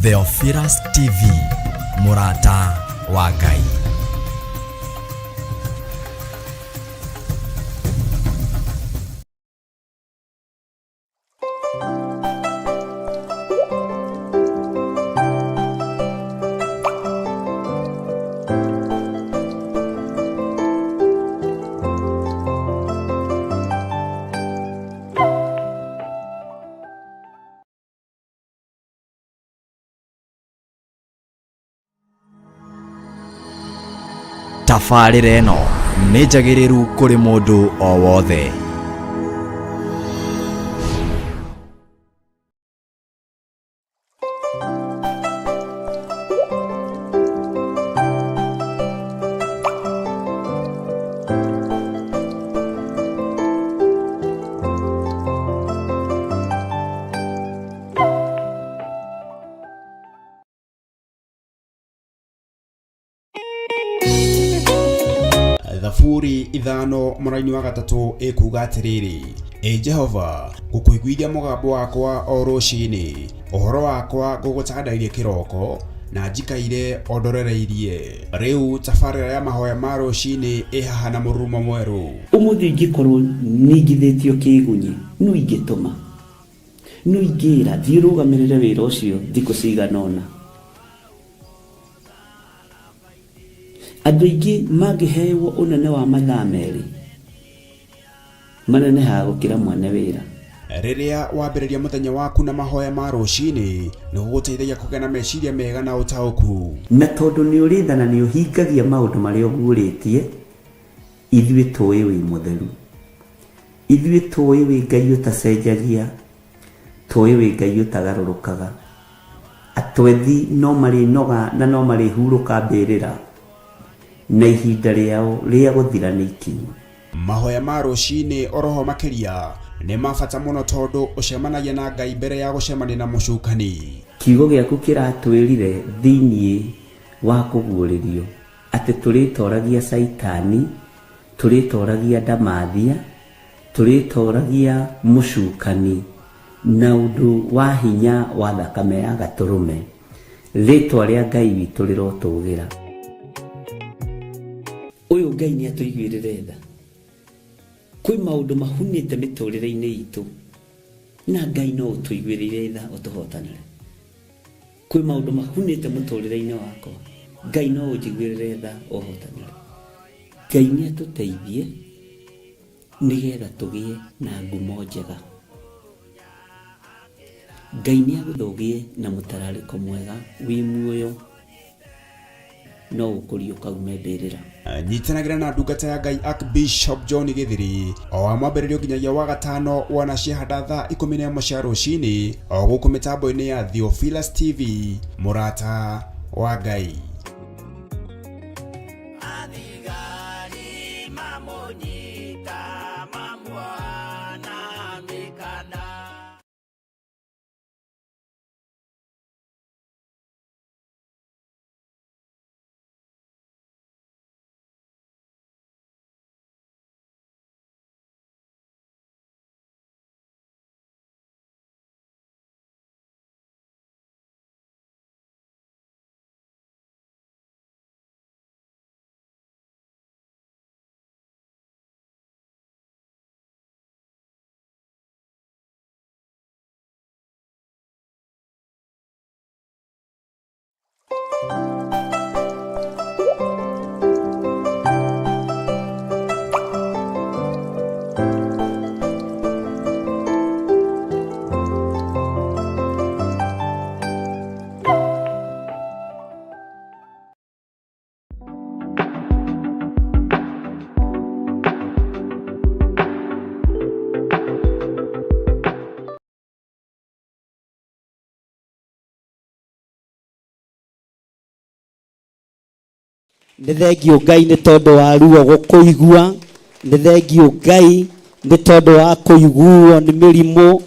Theophilus TV, mũrata wa Ngai. Tabarĩra ĩno nĩ njagĩrĩru kũrĩ mũndũ o wothe. Thaburi 5:3 ĩkuuga atĩrĩrĩ, Ĩ Jehova, ngũkũiguithia mũgambo wakwa o rũcinĩ, ũhoro wakwa ngũgũtandairie kĩroko, na njikaire o ndorereirie. Rĩu tabarĩra ya mahoya ma rũcinĩ ĩ haha na mũrurumo mwerũ. Ũmũthĩ ingĩkorwo ningithĩtio kĩĩgunyĩ, nũ ingĩtũma? Nũ ingĩra, 'Thiĩ ũrũgamĩrĩre wĩra ũcio thikũ cigana ũna'? Andũ aingĩ mangĩhewo ũnene wa mathaa merĩ, manenehaga gũkĩra mwene wĩra. Rĩrĩa wambĩrĩria mũthenya waku na mahoya ma rũcinĩ, nĩ gũgũteithagia kũgĩa na meciria mega na ũtaũku. Na tondũ nĩ ũrĩ tha na nĩ ũhingagia maũndũ marĩa ũguũrĩtie, ithuĩ tũĩ wĩ mũtheru. Ithuĩ tũĩ wĩ Ngai ũtacenjagia, tũĩ wĩ Ngai ũtagarũrũkaga. Atwethi no marĩnoga na no marĩhurũka mbĩrĩra, na ihinda rĩao rĩa gũthira nĩ ikinyu. Mahoya ma rũcinĩ oroho makĩria nĩ ma bata mũno tondũ ũcemanagia na Ngai mbere ya gũcemania na mũcukani. Kiugo gĩaku kĩratwĩrire thĩinĩ wa kũguũrĩrio atĩ tũrĩtoragia Caitani, tũrĩtoragia ndamathia, Tũrĩtooragia mũcukani na ũndũ wa hinya wa thakame ya Gatũrũme. Rĩtwa rĩa Ngai witũ rĩrotũgĩra. Ũyũ Ngai nĩ atũiguĩrĩre tha. Kwĩ maũndũ mahunĩte mĩtũrĩre-inĩ itũ na Ngai no ũtũiguĩrĩire tha ũtũhotanĩre. Kwĩ maũndũ mahunĩte mũtũrĩre-inĩ wakwa, Ngai no ũnjiguĩrĩre tha ũhotanĩre. Ngai nĩ atũteithie nĩgetha tũgĩe na ngumo njega. Ngai nĩ agũthe ũgĩe na mũtararĩko mwega wĩ muoyo no ũkũriũka ume mbĩrĩra. Nyitanagĩra na ndungata ya Ngai Archbishop John Gĩthiri o wa mwambĩrĩrio nginyagia wa gatano wana ciahanda thaa 11 cia rũcinĩ o gũkũ mĩtambo-inĩ ya Theophilus TV, mũrata wa Ngai. Nĩ thengiũ Ngai nĩ tondũ wa ruo gũkũigua. Nĩ thengiũ Ngai Nĩ tondũ wa kũiguo nĩ mĩrimũ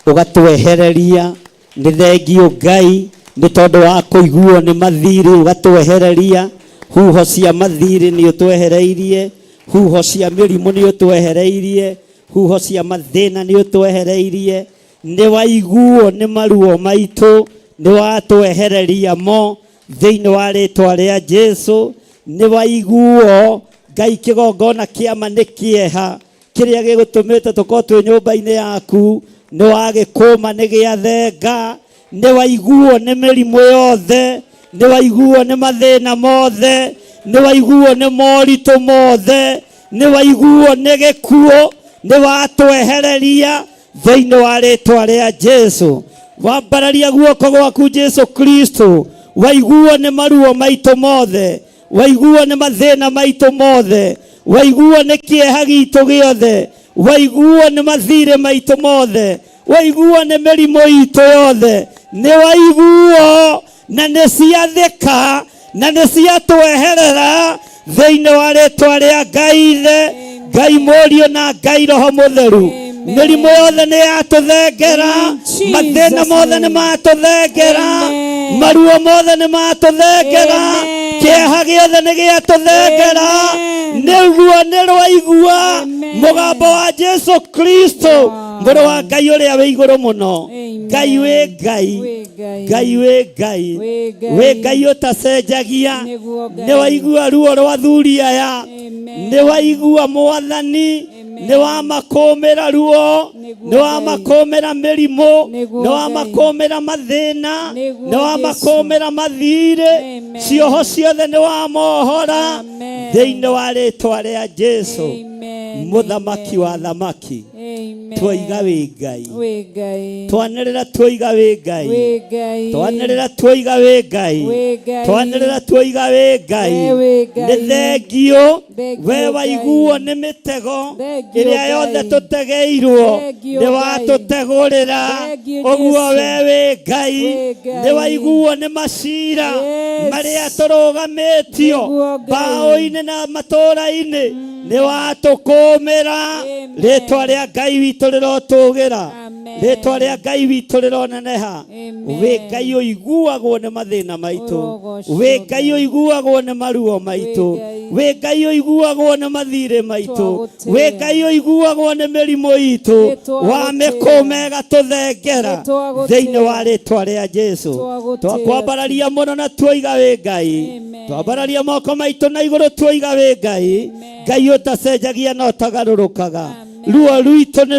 ũgatwehereria. Nĩ thengio Ngai nĩ tondũ wa kũiguo nĩ mathirĩ ũgatwehereria. Huho cia mathirĩ nĩ ũtwehereirie, huho cia mĩrimũ nĩ ũtwehereirie, huho cia mathĩna nĩ ũtwehereirie. Nĩ waiguo nĩ maruo maitũ, nĩ watwehereria mo thĩinĩ wa rĩtwa rĩa Jesu. Nĩ waiguo Ngai, kĩgongona kĩama nĩ kĩeha kĩrĩa gĩgũtũmĩte tũkorwo twĩ nyũmba-inĩ yaku, nĩ wagĩkũma nĩ gĩathenga. Nĩ waiguo nĩ mĩrimũ yothe, nĩ waiguo nĩ mathĩna mothe, nĩ waiguo nĩ moritũ mothe, nĩ waiguo nĩ gĩkuũ, nĩ watwehereria thĩinĩ wa rĩtwa rĩa Jesu. Wambararia guoko gwaku Jesu Kristo, waiguo nĩ maruo maitũ mothe, waiguo nĩ mathĩna maitũ mothe, waiguo nĩ kĩeha gitũ gĩothe, waiguo nĩ mathirĩ maitũ mothe, waiguo nĩ mĩrimũ itũ yothe, nĩ waiguo na nĩ ciathĩka na nĩ ciatweherera thĩinĩ wa rĩtwa rĩa Ngai Ithe, Ngai Mũriũ na Ngai Roho Mũtheru. Amen. Mĩrimũ yothe nĩ yatũthengera, In Jesus' mathĩna mothe nĩ name. matũthengera, Amen. maruo mothe nĩ matũthengera, Amen. kĩeha gĩothe nĩ gĩatũthengera. Amen. Nĩguo nĩ rwaigua Amen. mũgambo wa Jesu Kristo, Wow. mũrũ wa Ngai ũrĩa wĩ igũrũ mũno. Amen. Ngai wĩ Ngai, Wĩ Ngai. Ngai wĩ Ngai, Wĩ Ngai. wĩ Ngai ũtacenjagia. Nĩguo Ngai. Nĩ waigua ruo rwa athuri aya, Amen. nĩ waigua Mwathani, Amen. nĩ wamakũmĩra ruo, Nĩguo nĩ wamakũmĩra mĩrimũ, Nĩguo nĩ Ngai. wamakũmĩra mathĩna, Nĩguo nĩ wamakũmĩra mathirĩ, Amen. cioho ciothe nĩ wamohora Amen. thĩinĩ wa rĩtwa rĩa Jesu, Amen. mũthamaki wa thamaki. Amen. Twoiga wĩ Ngai, Wĩ Ngai. twanĩrĩra twoiga wĩ Ngai, Wĩ Ngai. twanĩrĩra twoiga wĩ Ngai, Wĩ Ngai. twanĩrĩra twoiga wĩ Ngai. We wĩ Ngai. Nĩ thengio Thengio we Ngai. waiguo nĩ mĩtego Thengio ĩrĩa yothe Ngai. tũtegeirwo, Thengio nĩ Ngai. watũtegũrĩra. Thengio Ũguo Jesu. we wĩ Ngai, Wĩ Ngai. nĩ waiguo nĩ macira Yes. marĩa tũrũgamĩtio Nĩguo Ngai. mbaũ-inĩ na matũũra-inĩ, nĩ watũkũmĩra. Amen. Rĩtwa rĩa Ngai witũ rĩrotũgĩra, Amen. rĩtwa rĩa Ngai witũ rĩroneneha. Amen. Wĩ Ngai ũiguagwo nĩ mathĩna maitũ, Ũrogocwo wĩ Ngai Ngai. ũiguagwo nĩ maruo maitũ, Ngai. wĩ Ngai ũiguagwo nĩ mathirĩ maitũ, Twagũtĩĩa. wĩ Ngai ũiguagwo nĩ mĩrimũ itũ, Nĩtwagũtĩĩa. wa mĩkũma ĩgatũthengera Nĩtwagũtĩĩa. thĩinĩ wa rĩtwa rĩa Jesu. Twagũtĩĩa. Twakwambararia mũno na tuoiga wĩ Ngai, Amen. twambararia moko maitũ na igũrũ tuoiga wĩ Ngai, Amen. Ngai ũtacenjagia na ũtagarũrũkaga. Amen. Ruo rwitũ nĩ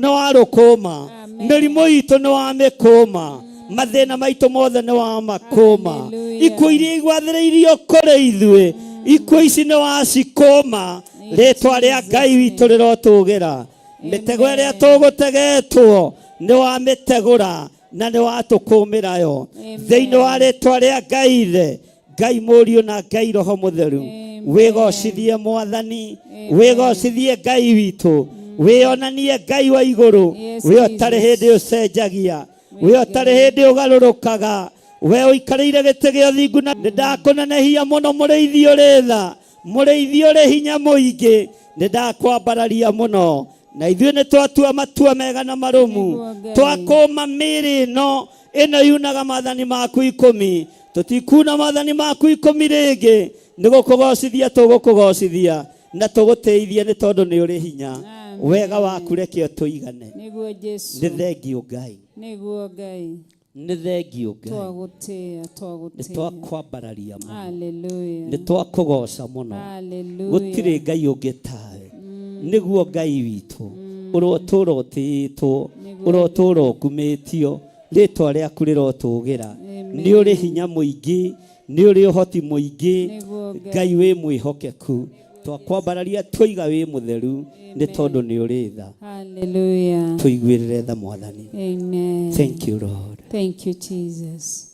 warũkũma, Amen. mĩrimũ itũ nĩ wamĩkũma, mathĩna maitũ mothe nĩ wamakũma, Hallelujah. ikuũ iria igwathĩrĩirio kũrĩ ithuĩ, ikuũ ici nĩ wacikũma. Rĩtwa rĩa Ngai witũ rĩrotũgĩra. Mĩtego ĩrĩa tũgũtegetwo nĩ wamĩtegũra na nĩ watũkũmĩra yo Amen. thĩinĩ wa rĩtwa rĩa Ngai Ithe, Ngai Mũriũ na Ngai Roho Mũtheru. Amen. Wĩgocithie Mwathani, wĩgocithie Ngai witũ, wĩonanie Ngai wa igũrũ, Yes, we ũtarĩ Jesus. hĩndĩ ũcenjagia, we ũtarĩ hĩndĩ ũgarũrũkaga, we ũikarĩire gĩtĩ gĩa ũthingu. Na nĩ ndakũnenehia mũno, mũrĩithi ũrĩ tha, mũrĩithi ũrĩ hinya mũingĩ, nĩ ndakwambararia mũno. Na ithuĩ nĩ twatua matua mega na marũmu, Nĩguo Ngai. twakũma mĩĩrĩ ĩno ĩno yunaga maathani maku ikũmi. Tũtikuna maathani maku ikũmi rĩngĩ, nĩ gũkũgocithia tũgũkũgocithia na tũgũtĩithie nĩ tondũ nĩ ũrĩ hinya. Amen. Wega waku reke ũtũigane. Nĩguo Jesu. Nĩ thengio Ngai, Nĩguo Ngai. nĩ thengio Ngai, Twagũtĩĩa, nĩ twagũtĩĩa. twakwambararia mũno, Hallelujah. nĩ twakũgoca mũno. Hallelujah. Gũtirĩ Ngai ũngĩ tawe. Nĩguo Ngai witũ, ũrotũra ũtĩĩtwo, Nĩguo. ũrotũra ũkumĩtio, rĩtwa rĩaku rĩrotũgĩra. Amen. Nĩ ũrĩ hinya mũingĩ, nĩ ũrĩ ũhoti mũingĩ, Nĩguo Ngai. Ngai wĩ mwĩhokeku. Twakwambararia twoiga wĩ mũtheru nĩ tondũ nĩ ũrĩ tha. Hallelujah. Tũiguĩrĩre tha Mwathani. Amen. Thank you Lord. Thank you, Jesus.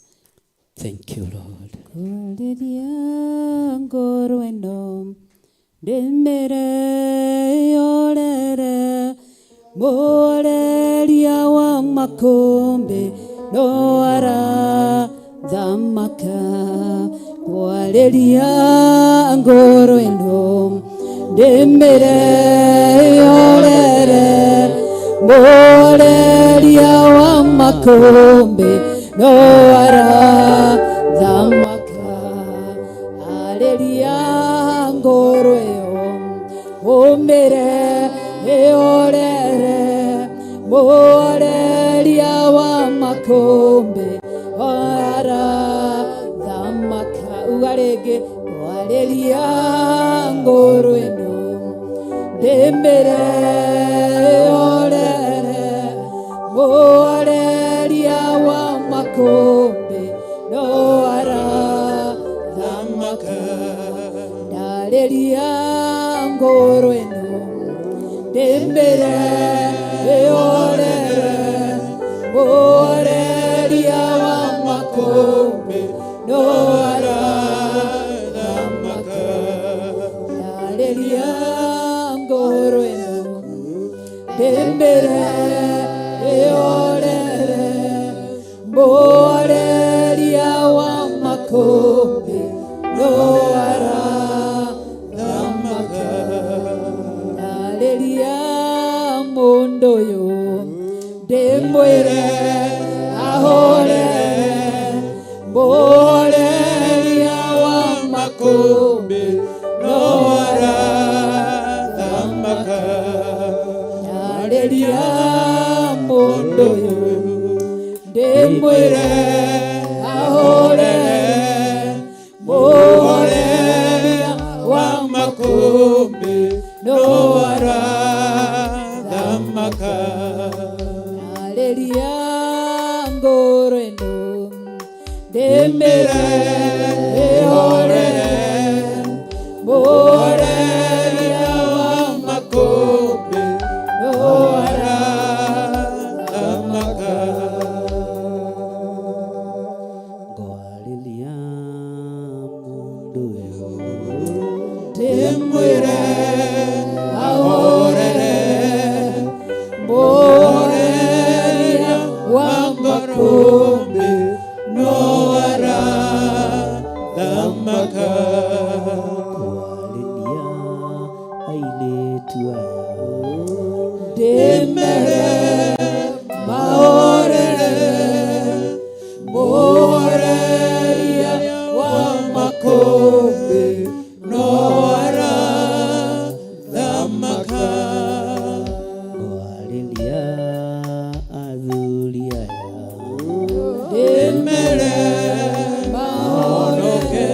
Thank you Lord. Kwarĩria ngoro ĩno ndĩmĩre yorere, mũreria wa makũmbĩ no arathamaka. Kwarĩria ngoro ĩno ndĩmĩre yorere, Mũhoreria wa makũmbĩ no arathamaka. Arĩria ngoro ĩyo ũmĩre ĩhorere. Mũhoreria wa makũmbĩ arathamaka. Uga rĩngĩ, warĩria ngoro ĩno ndĩmĩre ĩhorere. Mũhoreria wa makũmbĩ no arathamaka. Ndarĩria ngoro ĩno ndĩmĩre ĩhorere. Mũhoreria wa makũmbĩ no arathamaka. Ndarĩria ngoro ĩno ndĩmĩre ĩhorere. Mũhoreria wa makũmbĩ no arathamaka. Ndarĩria mũndũ ũyũ ndĩmwĩre ahorere. Mũhoreria wa makũmbĩ no arathamaka. Ndarĩria mũndũ ũyũ ndĩmwĩre ahorere. Mũhoreria wa makũmbĩ no arathamaka. Ndarĩria ngoro ĩno ndĩmĩre ĩhorere. Mũhoreria wa makũmbĩ no arathamaka. Ngwarĩria mũndũ ũyũ Ndĩmwĩre ahorere. Mũhoreria wa makũmbĩ no arathamaka. Ngwarĩria airĩtu aya Ndĩmere mahorere. Mũhoreria wa makũmbĩ no arathamaka. Ngwarĩria athuri aya Ndĩmere mahonoke.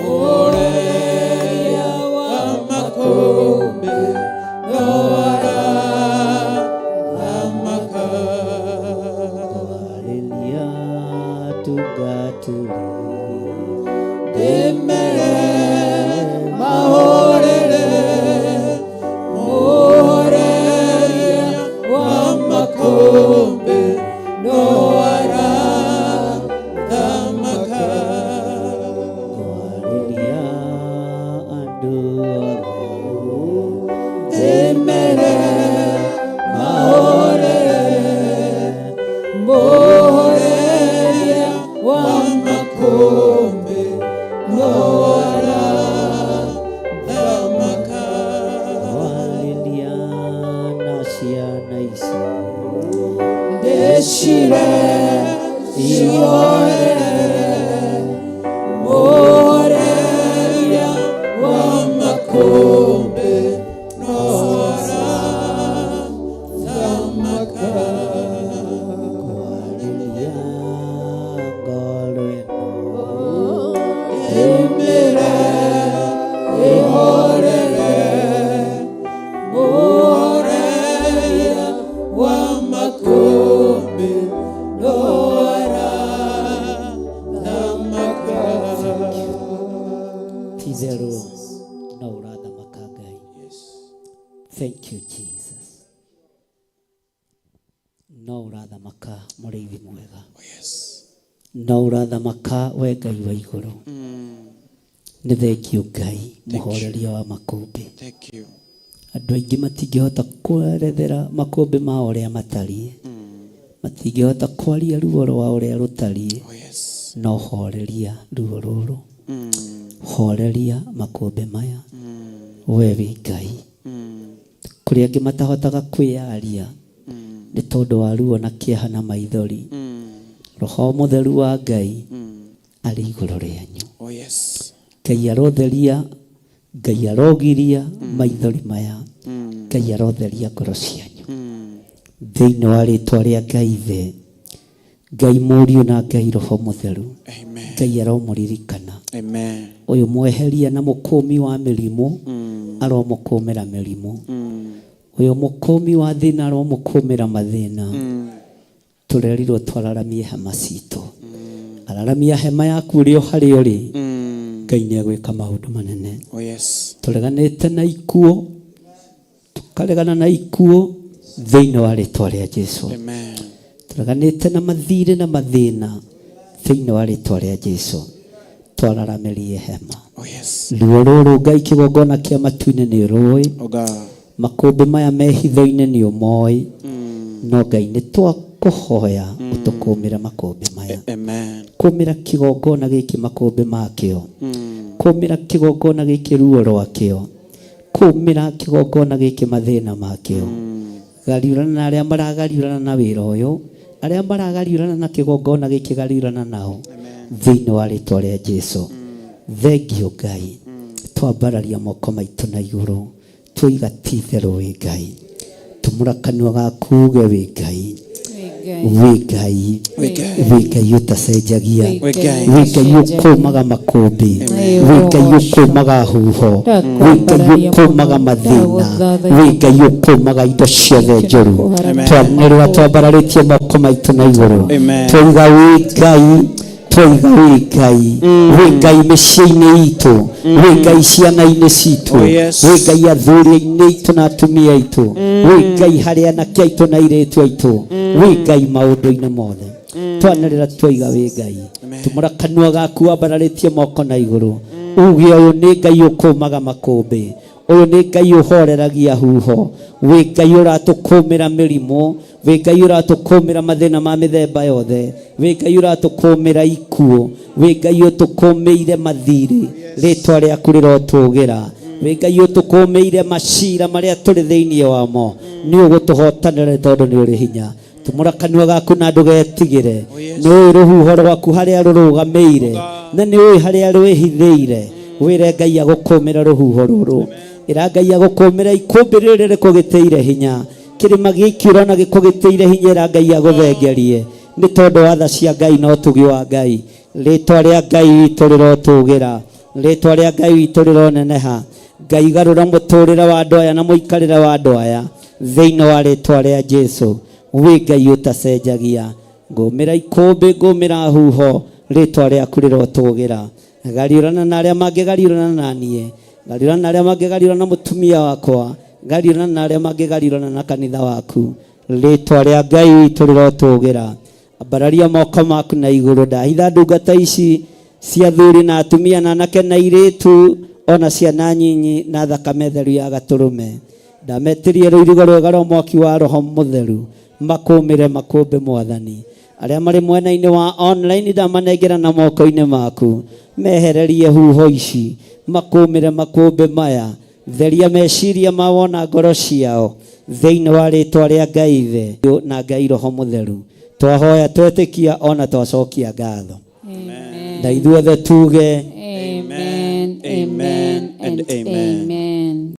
Mũhoreria wa makũmbĩ no arathamaka. Ngwarĩria atungatĩri Ndĩmere mahorere. Mũhoreria wa makũmbĩ no arathamaka. Ngwarĩria andũ othe Ndĩmere mahorere. Mũhoreria wa makũmbĩ no arathamaka. Ngwarĩria na ciana ici Ndĩcire ihorere. Mũhoreria wa makũmbĩ no arathamaka. Ngwarĩria ngoro ĩno Ndĩmĩre ĩhorere. Mũhoreria wa makũmbĩ no arathamaka. Ti-itherũ no ũrathamaka Ngai. Thank you, Jesus. No ũrathamaka mũrĩithi mwega. No ũrathamaka we Ngai wa igũrũ. Nĩ thengio Ngai mũhoreria wa makũmbĩ. Thank you. Andũ aingĩ matingĩhota kwerethera makũmbĩ mao ũrĩa matariĩ. Matingĩhota kwaria ruo rwa ũrĩa rũtariĩ. Oh yes. No horeria ruo rũrũ. Horeria makũmbĩ maya. We wĩ Ngai. Kũrĩ angĩ matahotaga kwĩyaria nĩ tondũ wa ruo na kĩeha na maithori. Roho Mũtheru wa Ngai arĩ igũrũ rĩanyu. Oh yes. Ngai arotheria, Ngai arogiria maithori maya. Ngai arotheria ngoro cianyu. Thĩinĩ wa rĩtwa rĩa Ngai Ithe, Ngai Mũriũ na Ngai Roho Mũtheru. Amen. Ngai aromũririkana. Amen. Ũyũ mweheria na mũkũmi wa mĩrimũ aromũkũmĩra mĩrimũ. Ũyũ mũkũmi wa thĩna aromũkũmĩra mathĩna. Tũrerirwo twararamie hema citũ. Araramia hema yaku ũrĩ o harĩa ũrĩ. Ngai nĩ egwĩka maũndũ manene. Oh yes. Tũreganĩte na ikuũ, tũkaregana na ikuũ thĩinĩ wa rĩtwa rĩa Jesu. Amen. Tũreganĩte na mathirĩ na mathĩna thĩinĩ wa rĩtwa rĩa Jesu. Twararamĩrie hema. Oh yes. Ruo rũrũ Ngai kĩgongona kĩa matu-inĩ nĩ ũrũĩ. Oh God. Makũmbĩ maya me hitho-inĩ nĩ ũmoĩ. No Ngai nĩ twakũhoya ũtũkũmĩre makũmbĩ maya. Amen. Kũmĩra kĩgongona gĩkĩ makũmbĩ makĩo. Kũmĩra kĩgongona gĩkĩ ruo rwakĩo. Kũmĩra kĩgongona gĩkĩ mathĩna makĩo. Gariũrana na arĩa maragariũrana na wĩra ũyũ, arĩa maragariũrana na kĩgongona gĩkĩ gariũrana nao thĩinĩ wa rĩtwa rĩa Jesu. Thengio Ngai, twambararia moko maitũ na igũrũ, twoiga ti itherũ wĩ Ngai. Tumũra kanua gaku uge wĩ Ngai, wĩ Ngai, wĩ Ngai ũtacenjagia, Wĩ Ngai. wĩ Ngai ũkũmaga makũmbĩ, wĩ Ngai ũkũmaga huho, wĩ Ngai ũkũmaga mathĩna, wĩ Ngai ũkũmaga indo ciothe njũru. Twanĩrĩra twambararĩtie moko maitũ na igũrũ, Amen. twoiga wĩ Ngai, twoiga wĩ Ngai, wĩ Ngai mĩciĩ-inĩ itũ, wĩ Ngai ciana-inĩ citũ, Oh, yes. wĩ Ngai athuri-inĩ aitũ na atumia aitũ, wĩ Ngai harĩ anake aitũ na airĩtu aitũ, wĩ Ngai maũndũ-inĩ mothe. Twanĩrĩra twoiga wĩ Ngai. Tumũra kanua gaku wambararĩtie moko na igũrũ, uge ũyũ nĩ Ngai ũkũmaga makũmbĩ, ũyũ nĩ Ngai ũhoreragia huho, wĩ Ngai ũratũkũmĩra mĩrimũ, wĩ Ngai ũratũkũmĩra mathĩna ma mĩthemba yothe, wĩ Ngai ũratũkũmĩra ikuũ, wĩ Ngai ũtũkũmĩire mathirĩ, rĩtwa rĩaku rĩrotũgĩra, wĩ Ngai ũtũkũmĩire macira marĩa tũrĩ thĩinĩ wamo, nĩ ũgũtũhotanĩra nĩ tondũ nĩ ũrĩ hinya. Tumũra kanua gaku na ndũgetigĩre, nĩ ũĩ rũhuho rwaku harĩa rũrũgamĩire, na nĩ ũĩ harĩa rwĩhithĩire. Wĩre Ngai agũkũmĩra rũhuho rũrũ, ĩra Ngai agũkũmĩra ikũmbĩ rĩrĩ rĩkũgĩtĩire hinya, kĩrĩma gĩkĩ ũrona gĩkũgĩtĩire hinya, ĩra Ngai agũthengerie nĩ tondũ wa tha cia Ngai na ũtugi wa Ngai. Rĩtwa rĩa Ngai witũ rĩrotũgĩra, rĩtwa rĩa Ngai witũ rĩroneneha. Ngai garũra mũtũrĩre wa andũ aya na mũikarĩre wa andũ aya thĩinĩ wa rĩtwa rĩa Jesu. Wĩ Ngai ũtacenjagia, ngũmĩra ikũmbĩ, ngũmĩra huho, rĩtwa rĩaku rĩrotũgĩra. Gariũrana na arĩa mangĩgariũrana na niĩ, gariũrana na arĩa mangĩgariũrana na mũtumia wakwa, gariũrana na arĩa mangĩgariũrana na kanitha waku. Rĩtwa rĩa Ngai witũ rĩrotũgĩra. Ambararia moko maku na igũrũ, ndahitha ndungata ici cia athuri na atumia na anake na airĩtu ona ciana nyinyi na thakame theru ya gatũrũme. Ndametirie rũirigo rwega rwa mwaki wa Roho Mũtheru makũmĩre makũmbĩ Mwathani. Arĩa marĩ mwena-inĩ wa online ndamanengera na moko-inĩ maku, mehererie huho ici, makũmĩre makũmbĩ maya, theria meciria mao na ngoro ciao thĩinĩ wa rĩtwa rĩa Ngai Ithe na Ngai Roho Mũtheru. Twahoya twetĩkia ona twacokia ngatho. Na ithuothe tuge Amen, amen, and amen. Amen.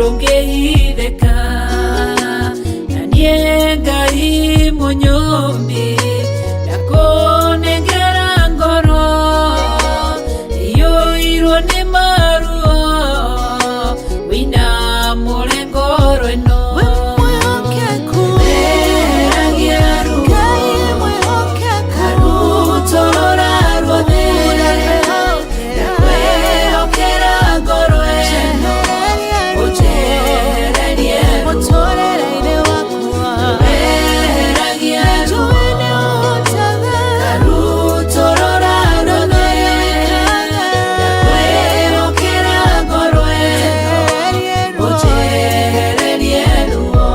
Rũngĩhithĩka na niĩ Ngai mũnyũmbi ndakũnengera ngoro iyũirwo nĩ maruo wĩna mũrengoro ĩno. Weheragia ruo karutũrũra ruothe, ndakwĩhokera ngoro ĩno ũnjehererie ruo. Weheragia ruo karutũrũra ruothe, ndakwĩhokera ngoro ĩno ũnjehererie ruo.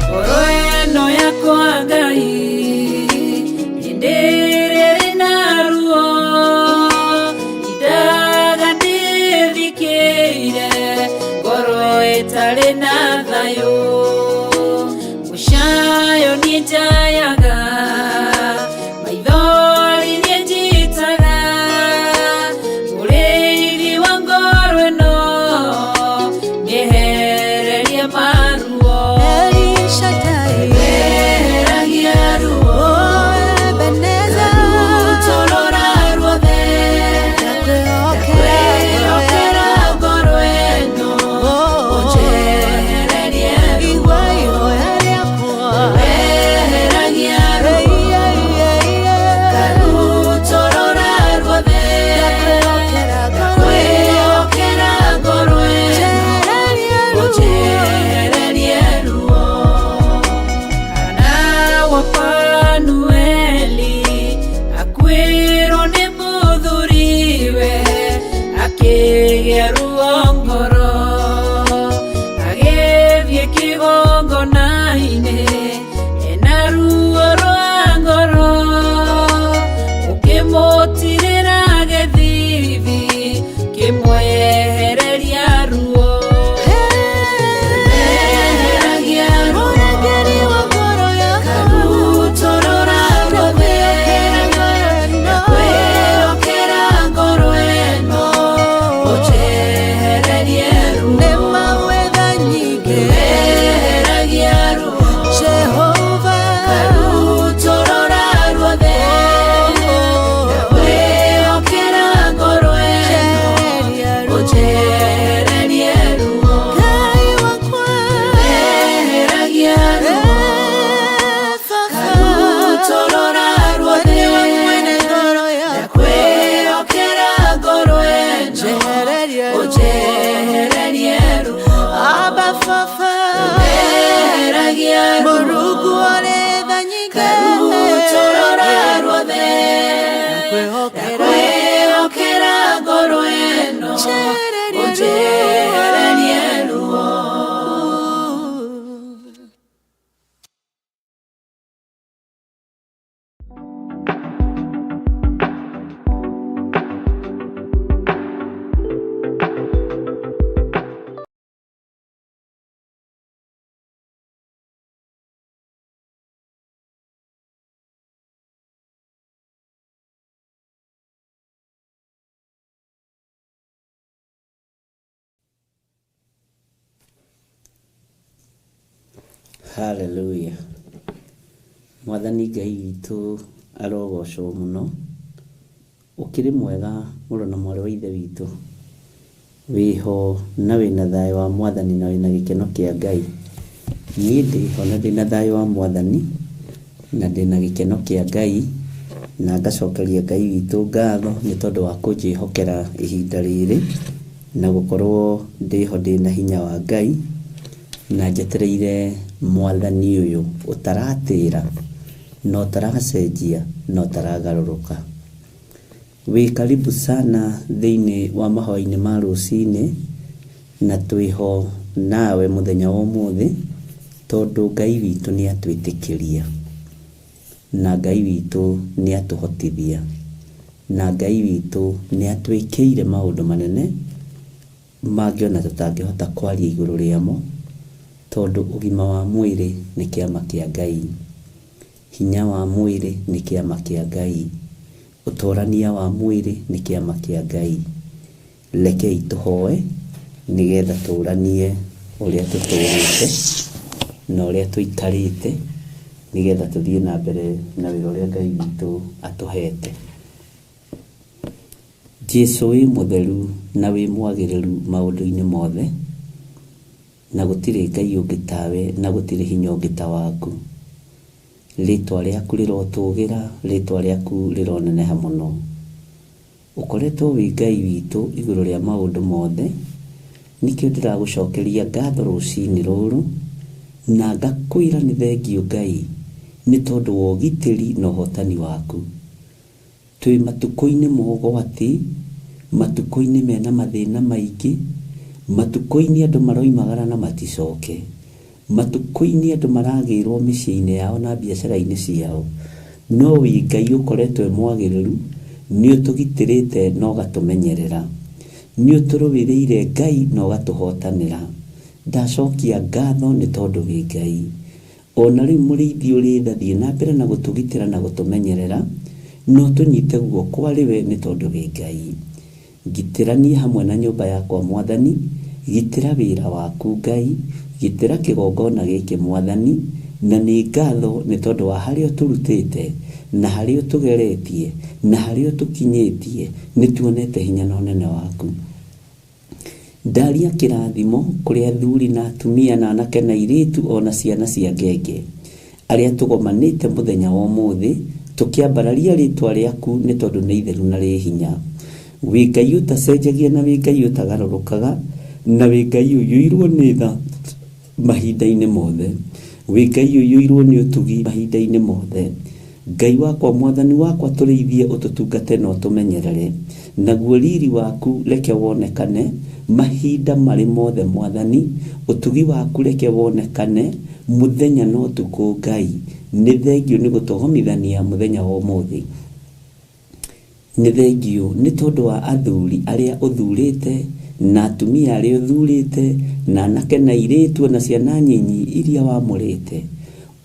Ngoro ĩno yakwa Ngai hĩndĩ ĩrĩa ĩrĩ na ruo indaga ndĩthikĩire ngoro ĩtarĩ na thayũ mũcayo niĩ njayaga maithori niĩ njitaga mũrĩithi wa ngoro ĩno mĩehererie maruo. Weheragia ruo karutũrũra ruothe, ndakwĩhokera ngoro ĩno ũnjehererie ruo. Weheragia ruo karutũrũra ruothe, ndakwĩhokera ngoro ĩno ũnjehererie ruo. Hana wa Fanueli akuĩrwo nĩ mũthuriwe akĩgĩa ruo ngoro agĩthiĩ kĩgongona-inĩ ena ruo rwa ngoro ũkĩmũtirĩra gĩthithi kĩmwehereria ruo. Weheragia ruo karutũrũra ruothe, ndakwĩhokera ngoro ĩno ũnjehererie ruo. Weheragia ruo karutũrũra ruothe, ndakwĩhokera ngoro ĩno ũnjehererie ruo. Weheragia ruo karutũrũra ruothe, ndakwĩhokera ngoro ĩno ũnjehererie ruo. Weheragia ruo karutũrũra ruothe, ndakwĩhokera ngoro ĩno ũnjehererie ruo. Hallelujah. Mwathani Ngai witũ arogocwo mũno. Ũkĩrĩ mwega mũrũ na mwarĩ wa ithe witũ. Wĩho na wĩna thayũ wa Mwathani na wĩna gĩkeno kĩa Ngai. Niĩ ndĩho na ndĩna thayũ wa Mwathani na ndĩna gĩkeno kĩa Ngai na ngacokeria Ngai witũ ngatho nĩ tondũ wa kũnjĩhokera ihinda rĩrĩ na gũkorwo ndĩho ndĩna hinya wa Ngai na njetereire Mwathani ũyũ ũtaratĩra na ũtaracenjia na ũtaragarũrũka. Wĩ karibu sana thĩinĩ wa mahoya-inĩ ma rũcinĩ Na twĩho nawe mũthenya wa ũmũthĩ tondũ Ngai witũ nĩ atwĩtĩkĩria na Ngai witũ nĩ atũhotithia na Ngai witũ nĩ atwĩkĩire maũndũ manene mangĩ ona tũtangĩhota kwaria igũrũ rĩamo, tondũ ũgima wa mwĩrĩ nĩ kĩama kĩa Ngai, hinya wa mwĩrĩ nĩ kĩama kĩa Ngai, ũtorania wa mwĩrĩ nĩ kĩama kĩa Ngai. Rekei tũhoe nĩgetha tũranie ũrĩa tũtũrĩte na ũrĩa tũikarĩte, nĩgetha tũthiĩ na mbere na wĩra ũrĩa Ngai witũ atũhete. Jesũ wĩ mũtheru na wĩ mwagĩrĩru maũndũ-inĩ mothe, na gũtirĩ Ngai ũngĩ tawe na gũtirĩ hinya ũngĩ ta waku. Rĩtwa rĩaku rĩrotũgĩra, rĩtwa rĩaku rĩroneneha mũno. Ũkoretwo wĩ Ngai witũ igũrũ rĩa maũndũ mothe, nĩkĩo ndĩragũcokeria ngatho rũcinĩ rũrũ na ngakwĩra nĩ thengiũ Ngai nĩ tondũ wa ũgitĩri na ũhotani waku. Twĩ matukũ-inĩ ma ũgwati, matukũ-inĩ mena mathĩna maingĩ, matukũ-inĩ andũ maroimagara na maticoke, matukũ-inĩ andũ maragĩrwo mĩciĩ-inĩ yao na biacara-inĩ ciao. No wĩ Ngai ũkoretwo wĩ mwagĩrĩru, nĩ ũtũgitĩrĩte na ũgatũmenyerera, nĩ ũtũrũĩrĩire Ngai na ũgatũhotanĩra. Ndacokia ngatho nĩ tondũ wĩ Ngai. Ona rĩu mũrĩithi ũrĩ tha, thiĩ na mbere na gũtũgitĩra na gũtũmenyerera, no tũnyite guoko arĩ we nĩ tondũ wĩ Ngai. Ngitĩra niĩ hamwe na nyũmba yakwa Mwathani, gitĩra wĩra waku Ngai, gitĩra kĩgongona gĩkĩ Mwathani, na nĩ ngatho nĩ tondũ wa harĩa ũtũrutĩte na harĩa ũtũgeretie na harĩa ũtũkinyĩtie, nĩ tuonete hinya na ũnene waku. Ndaria kĩrathimo kũrĩ athuri na atumia na anake na airĩtu ona ciana cia ngenge arĩa tũgomanĩte mũthenya wa ũmũthĩ tũkĩambararia rĩtwa rĩaku nĩ tondũ nĩ itheru na rĩ hinya. Wĩ Ngai ũtacenjagia na wĩ Ngai ũtagarũrũkaga na wĩ Ngai ũiyũirwo nĩ tha mahinda-inĩ mothe, wĩ Ngai ũiyũirwo nĩ ũtugi mahinda-inĩ mothe. Ngai wakwa, Mwathani wakwa, tũrĩithie, ũtũtungate na ũtũmenyerere, naguo riri waku reke wonekane mahinda marĩ mothe Mwathani. Ũtugi waku reke wonekane mũthenya na ũtukũ Ngai. Nĩ thengiũ nĩ gũtũgomithania mũthenya wa ũmũthĩ. Nĩ thengiũ nĩ tondũ wa athuri arĩa ũthurĩte na atumia arĩa ũthurĩte na anake na airĩtu na ciana nyinyi iria wamũrĩte.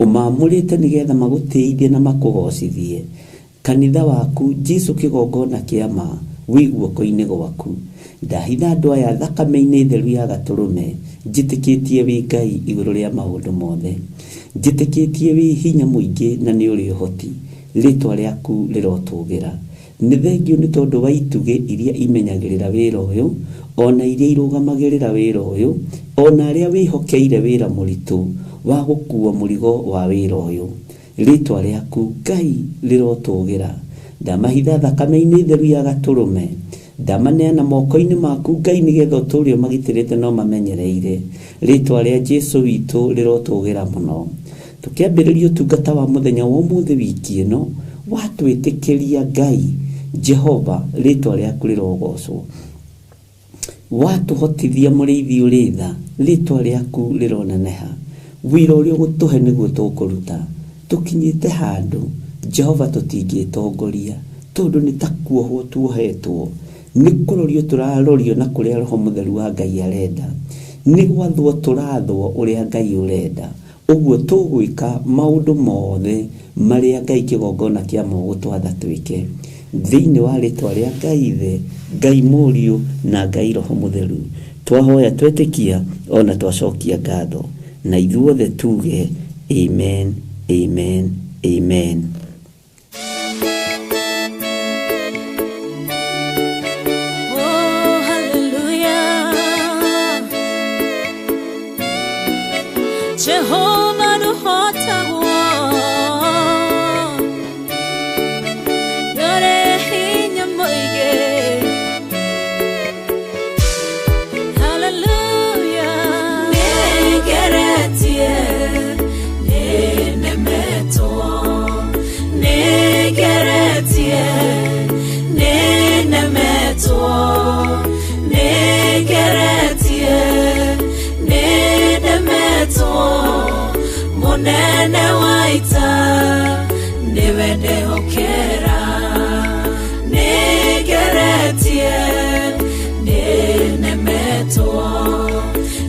Ũmamũrĩte nĩgetha magũtĩithie na makũgocithie. Kanitha waku Jesũ kĩgongona kĩa ma wĩ guoko-inĩ gwaku. Ndahitha andũ aya thakame-inĩ theru ya gatũrũme, njĩtĩkĩtie wĩ Ngai igũrũ rĩa maũndũ mothe, njĩtĩkĩtie wĩ hinya mũingĩ na nĩ ũrĩ ũhoti. Rĩtwa rĩaku rĩrotũgĩra. Nĩ thengiũ nĩ tondũ wa itugĩ iria imenyagĩrĩra wĩra ũyũ, ona iria irũgamagĩrĩra wĩra ũyũ, ona arĩa wĩhokeire wĩra mũritũ wa gũkua mũrigo wa wĩra ũyũ. Rĩtwa rĩaku Ngai rĩrotũgĩra. Ndamahitha thakame-inĩ theru ya gatũrũme, ndamaneana moko-inĩ maku Ngai nĩgetha ũtũũre ũmagitĩrĩte na ũmamenyereire. Rĩtwa rĩa Jesũ witũ rĩrotũgĩra mũno. Tũkĩambĩrĩria ũtungata wa mũthenya wa ũmũthĩ wiki ĩno, watwĩtĩkĩria Ngai Jehova, rĩtwa rĩaku rĩrogocwo. Watũhotithia mũrĩithi ũrĩ tha, rĩtwa rĩaku rĩroneneha. Wĩra ũrĩa ũgũtũhe nĩguo tũkũruta. Tũkinyĩte handũ Jehova tũtingĩtongoria, tondũ nĩ ta kuohwo tuohetwo, nĩ kũrorio tũrarorio na kũrĩa Roho Mũtheru wa Ngai arenda, nĩ gwathwo tũrathwo ũrĩa Ngai ũrenda. Ũguo tũgwĩka maũndũ mothe marĩa Ngai kĩgongona kĩa ma ũgũtwatha twĩke. Thĩinĩ wa rĩtwa rĩa Ngai Ithe, Ngai Mũriũ na Ngai Roho Mũtheru, twahoya twetĩkia ona twacokia ngatho, na ithuothe tuge amen, amen, amen. Oh, hallelujah. Jehovah nũhotagwo, nĩũrĩ hinya mũingĩ. Hallelujah. Nĩngeretie, nĩnemetwo, nĩngeretie, nĩnemetwo, nĩngeretie. Munene wa ita niwe ndehokera Nigeretie ninemetwo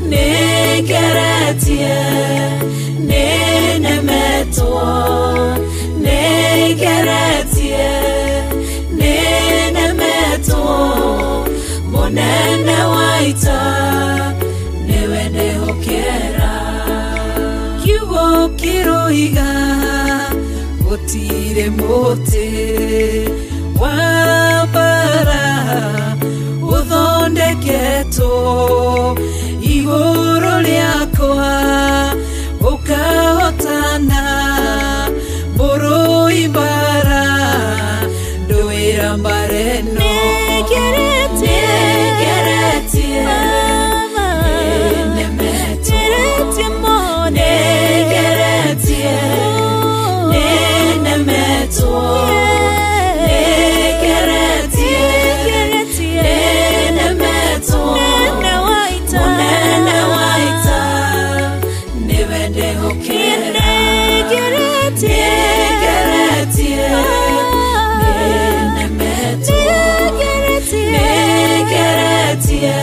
Nigeretie ninemetwo Nigeretie ninemetwo Munene wa ita niwe ndehokera Kiugo kiroiga gutire muti wa mbara uthondeketwo igũrũ rĩakwa ukahotana mũrũi mbara ndũĩra mbara ĩno Nĩngeretie nĩnemetwo Nĩngeretie nĩnemetwo Nĩngeretie nĩnemetwo Munene wa ita niwe ndehokera Nĩngeretie nĩnemetwo Nĩngeretie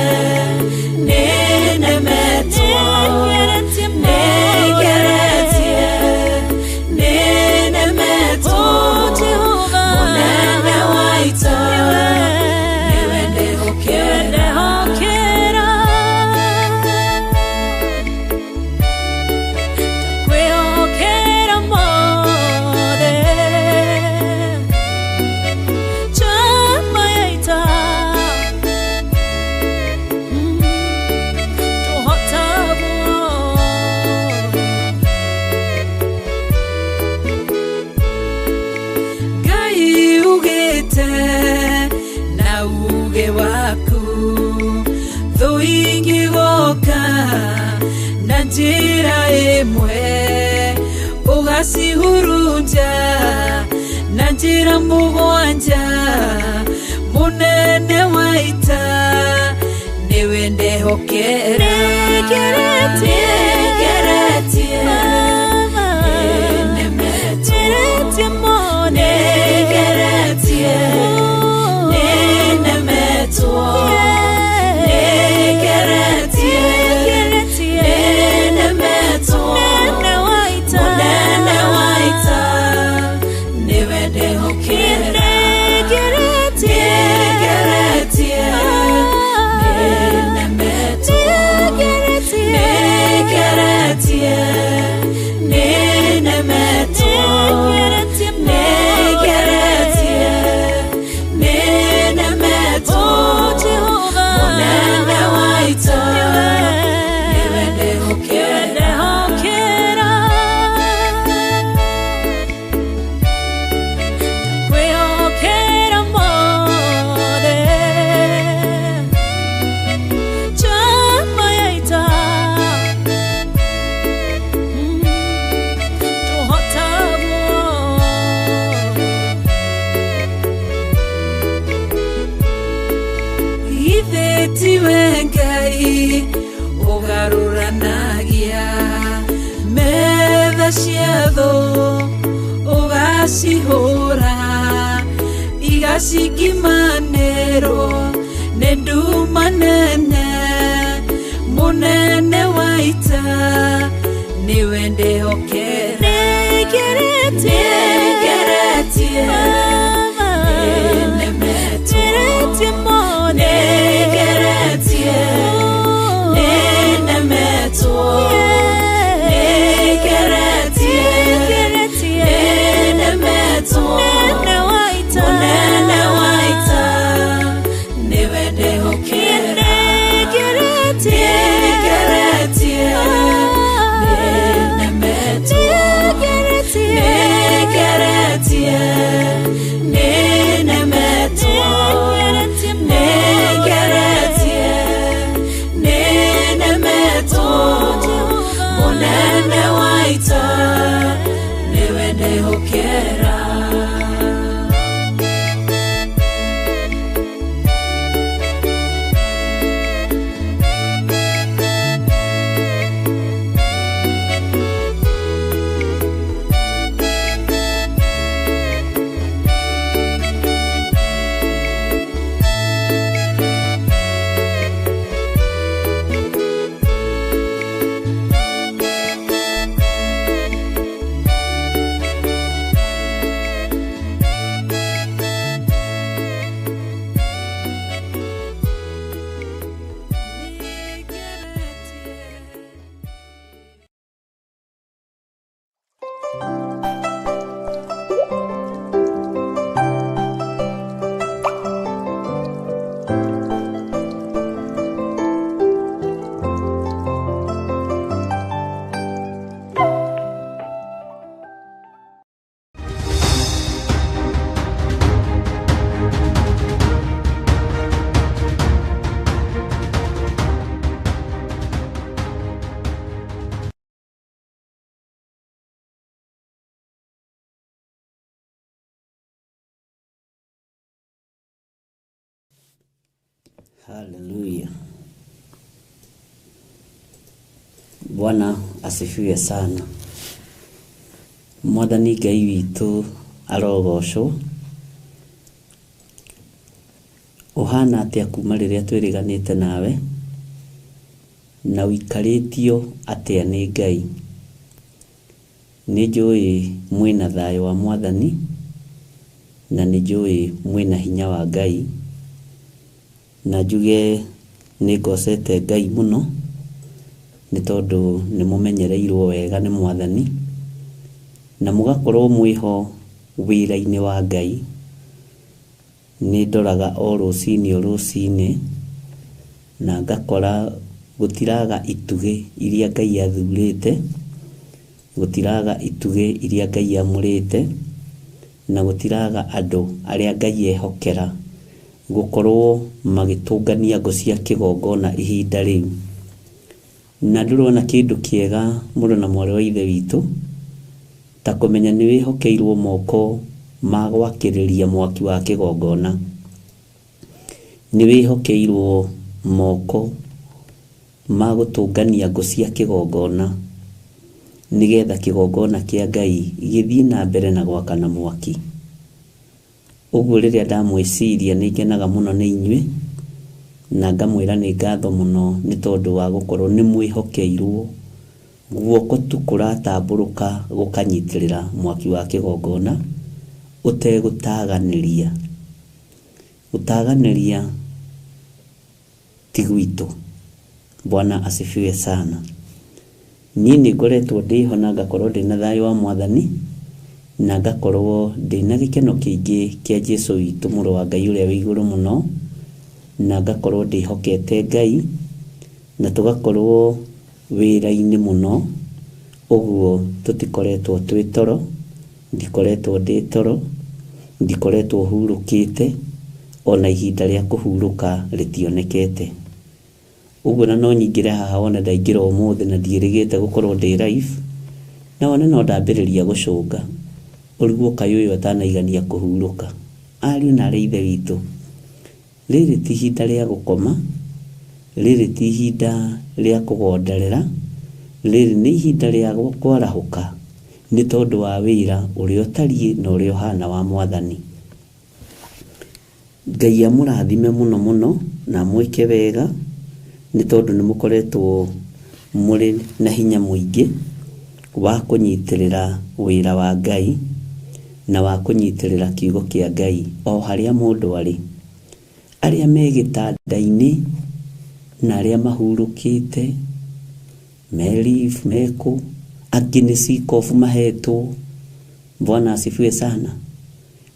nĩnemetwo Nĩngeretie nĩnemetwo Munene wa ita niwe ndehokera Kwĩhokera mothe Chama ya ita Tũhotagwo Ngai ugĩte na uge waku thũ ingĩgoka na njĩra ĩmwe ũgacihurunja na njĩra mũgwanja Munene wa ita nĩwe ndehokera Nĩngeretie nĩnemetwo Nĩngeretie nĩnemetwo Nĩngeretie nĩnemetwo Munene wa ita niwe ndehokera Nĩngeretie nĩnemetwo Nĩngeretie nĩnemetwo Nĩngeretie nĩnemetwo Munene wa ita niwe ndehokera Kwĩhokera mothe Chama ya ita Tũhotagwo Ithe tiwe Ngai ũgarũranagia metha cia thũ ũgacihũra igacingimanĩrwo nĩ nduma nene Munene wa ita nĩwe ndehokera Nĩngeretie nĩnemetwo Nĩngeretie nĩnemetwo Nĩngeretie nĩnemetwo Munene wa ita niwe ndehokera Nĩngeretie nĩnemetwo Nĩngeretie Haleluya. Bwana asifiwe sana. Mwathani Ngai witũ arogocwo. Ũhana atĩa kuma rĩrĩa twĩrĩganĩte nawe na ũikarĩtio atĩa nĩ Ngai? Nĩ njũĩ mwĩna thayũ wa Mwathani na nĩ njũĩ mwĩna hinya wa Ngai, na njuge nĩ ngocete Ngai mũno nĩ tondũ nĩ mũmenyereirwo wega nĩ Mwathani na mũgakorwo mwĩho wĩra-inĩ wa Ngai. Nĩ ndoraga o rũcinĩ o rũcinĩ na ngakora gũtiraga itugĩ iria Ngai athurĩte, gũtiraga itugĩ iria Ngai amũrĩte, na gũtiraga andũ arĩa Ngai ehokera gũkorwo magĩtũngania ngũ cia kĩgongona ihinda rĩu. Na ndũrona kĩndũ kĩega mũrũ na mwarĩ wa ithe witũ ta kũmenya nĩ wĩhokeirwo moko ma gwakĩrĩria mwaki wa kĩgongona. Nĩ wĩhokeirwo moko ma gũtũngania ngũ cia kĩgongona nĩgetha kĩgongona kĩa Ngai gĩthiĩ na mbere na gwakana mwaki. Ũguo rĩrĩa ndamwĩciria nĩ ngenaga mũno nĩ inyuĩ na ngamwĩra nĩ ngatho mũno nĩ tondũ wa gũkorwo nĩ mwĩhokeirwo guoko tu kũratambũrũka gũkanyitĩrĩra mwaki wa kĩgongona ũtegũtaganĩria. Gũtaganĩria ti gwitũ. Bwana asifiwe sana. Niĩ nĩ ngoretwo ndĩho na ngakorwo ndĩna thayũ wa Mwathani na ngakorwo ndĩna gĩkeno kĩingĩ kĩa Jesũ witũ mũrũ wa Ngai ũrĩa wĩ igũrũ mũno, na ngakorwo ndĩhokete Ngai na tũgakorwo wĩra-inĩ mũno. Ũguo tũtikoretwo twĩ toro, ndikoretwo ndĩ toro, ndikoretwo hurũkĩte, ona ihinda rĩa kũhurũka rĩtionekete. Ũguo na no nyingĩre haha wone ndaingĩra ũmũthĩ na ndiĩrĩgĩte gũkorwo ndĩ live, na wone no ndambĩrĩria gũcũnga ũrigwo kaĩ ũyũ atanaigania kũhurũka. Ariũ na arĩ ithe witũ, rĩrĩ ti ihinda rĩa gũkoma, rĩrĩ ti ihinda rĩa kũgonderera, rĩrĩ nĩ ihinda rĩa kwarahũka nĩ tondũ wa wĩra ũrĩa ũtariĩ na ũrĩa ũhana wa Mwathani. Ngai amũrathime mũno mũno na amwĩke wega nĩ tondũ nĩ mũkoretwo mũrĩ na hinya mũingĩ wa kũnyitĩrĩra wĩra wa Ngai na wa kũnyitĩrĩra kiugo kĩa Ngai o harĩa mũndũ arĩ. Arĩa me gĩtanda-inĩ na arĩa mahurũkĩte, me leave, me kũ, angĩ nĩ sick off mahetwo. Bwana asifiwe sana.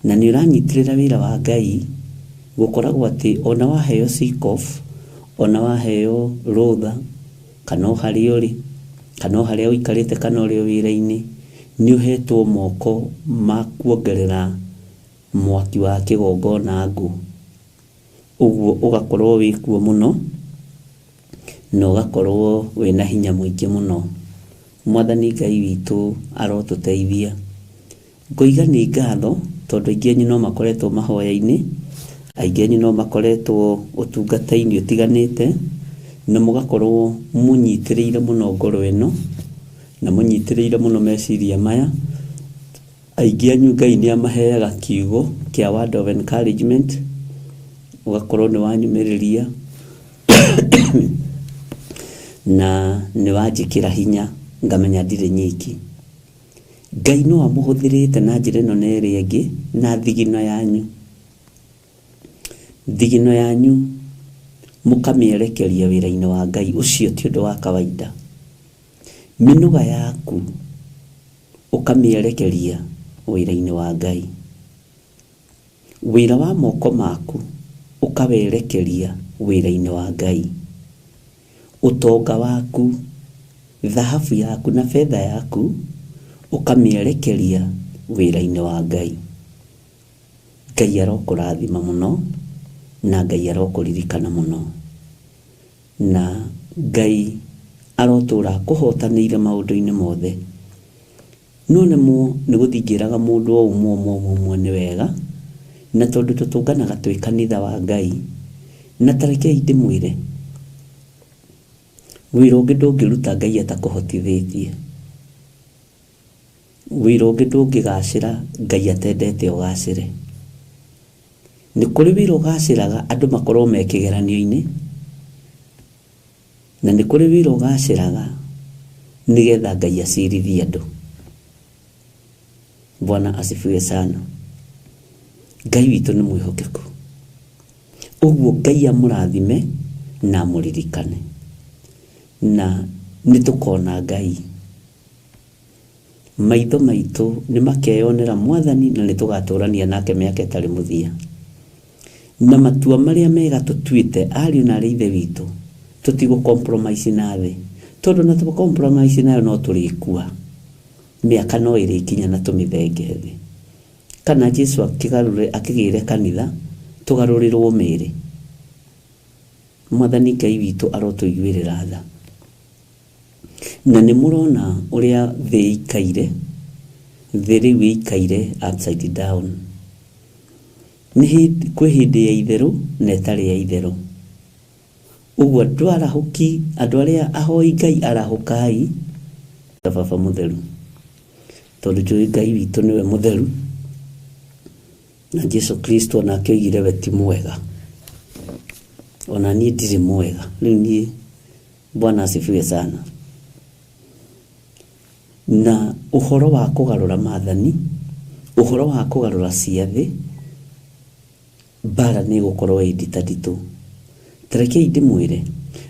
Na nĩ ũranyitĩrĩra wĩra wa Ngai, gũkoragwo atĩ ona waheo sick off, ona waheo rũtha, kana o harĩa ũrĩ, kana o harĩa ũikarĩte, kana ũrĩ o wĩra-inĩ, nĩ ũhetwo moko ma kuongerera mwaki wa kĩgongona ngũ. Ũguo ũgakorwo wĩkuo mũno na ũgakorwo wĩna hinya mũingĩ mũno. Mwathani Ngai witũ arotũteithia. Ngoiga nĩ ngatho tondũ aingĩ anyu no makoretwo mahoya-inĩ, aingĩ anyu no makoretwo ũtungata-inĩ ũtiganĩte, na mũgakorwo mũnyitĩrĩire mũno ngoro ĩno na mũnyitĩrĩire mũno meciria maya. Aingĩ anyu Ngai nĩ amaheaga kiugo kĩa word of encouragement, ũgakorwo nĩ wanyumĩrĩria na nĩ wanjĩkĩra hinya ngamenya ndirĩ nyiki. Ngai no amũhũthĩrĩte na njĩra ĩno na ĩrĩa ĩngĩ na thigino yanyu. Thigino yanyu mũkamĩerekeria wĩra-inĩ wa Ngai, ũcio ti ũndũ wa kawaida. Mĩnoga yaku ũkamĩerekeria wĩra-inĩ wa Ngai. Wĩra wa moko maku ũkawerekeria wĩra-inĩ wa Ngai. Ũtonga waku, thahabu yaku na betha yaku ũkamĩerekeria wĩra-inĩ wa Ngai. Ngai arokũrathima mũno na Ngai arokũririkana mũno, na Ngai arotũra akũhotanĩire maũndũ-inĩ mothe. No nemwo nĩ gũthingĩraga mũndũ o ũmwe ũmwe ũmwe nĩ wega, na tondũ tũtũnganaga twĩ kanitha wa Ngai, Na tarekei ndĩmwĩre, wĩra ũngĩ ndũngĩruta Ngai atakũhotithĩtie. Wĩra ũngĩ ndũngĩgacĩra Ngai atendete ũgacĩre. Nĩ kũrĩ wĩra ũgacĩraga andũ makorwo me kĩgeranio-inĩ, na nĩ kũrĩ wĩra ũgacĩraga nĩgetha Ngai acirithie andũ. Bwana asifiwe sana. Ngai witũ nĩ mwĩhokeku. Ũguo Ngai amũrathime na amũririkane, na nĩ tũkona Ngai. Maitho maitũ nĩ makeyonera Mwathani na nĩ tũgatũrania nake mĩaka ĩtarĩ mũthia. Na matua marĩa mega tũtuĩte ariũ na arĩ ithe witũ, tũtigũ compromise na thĩ, tondũ na tũ compromise nayo no tũrĩkua. Mĩaka no ĩrĩkinya na tũmĩthenge thĩ. Kana Jesu akĩgarũre akĩgĩre kanitha tũgarũrĩrwo mĩĩrĩ. Mwathani Ngai witũ arotũiguĩrĩra tha. Na nĩ mũrona ũrĩa thĩ ĩikaire, thĩ rĩu ĩikaire upside down. Nĩ hĩndĩ, kwĩ hĩndĩ ya itherũ na ĩtarĩ ya itherũ. Ũguo andũ arahũki, andũ arĩa ahoi Ngai arahũkai, baba mũtheru, tondũ njũĩ Ngai witũ nĩwe mũtheru, na Jesu Kristo onake oigire we ti mwega, ona niĩ ndirĩ mwega. Rĩu niĩ, Bwana asifiwe sana. Na ũhoro wa kũgarũra maathani, ũhoro wa kũgarũra ciathĩ, mbara nĩ ĩgũkorwo ĩ nditanditũ. Tarekei ndĩmwĩre,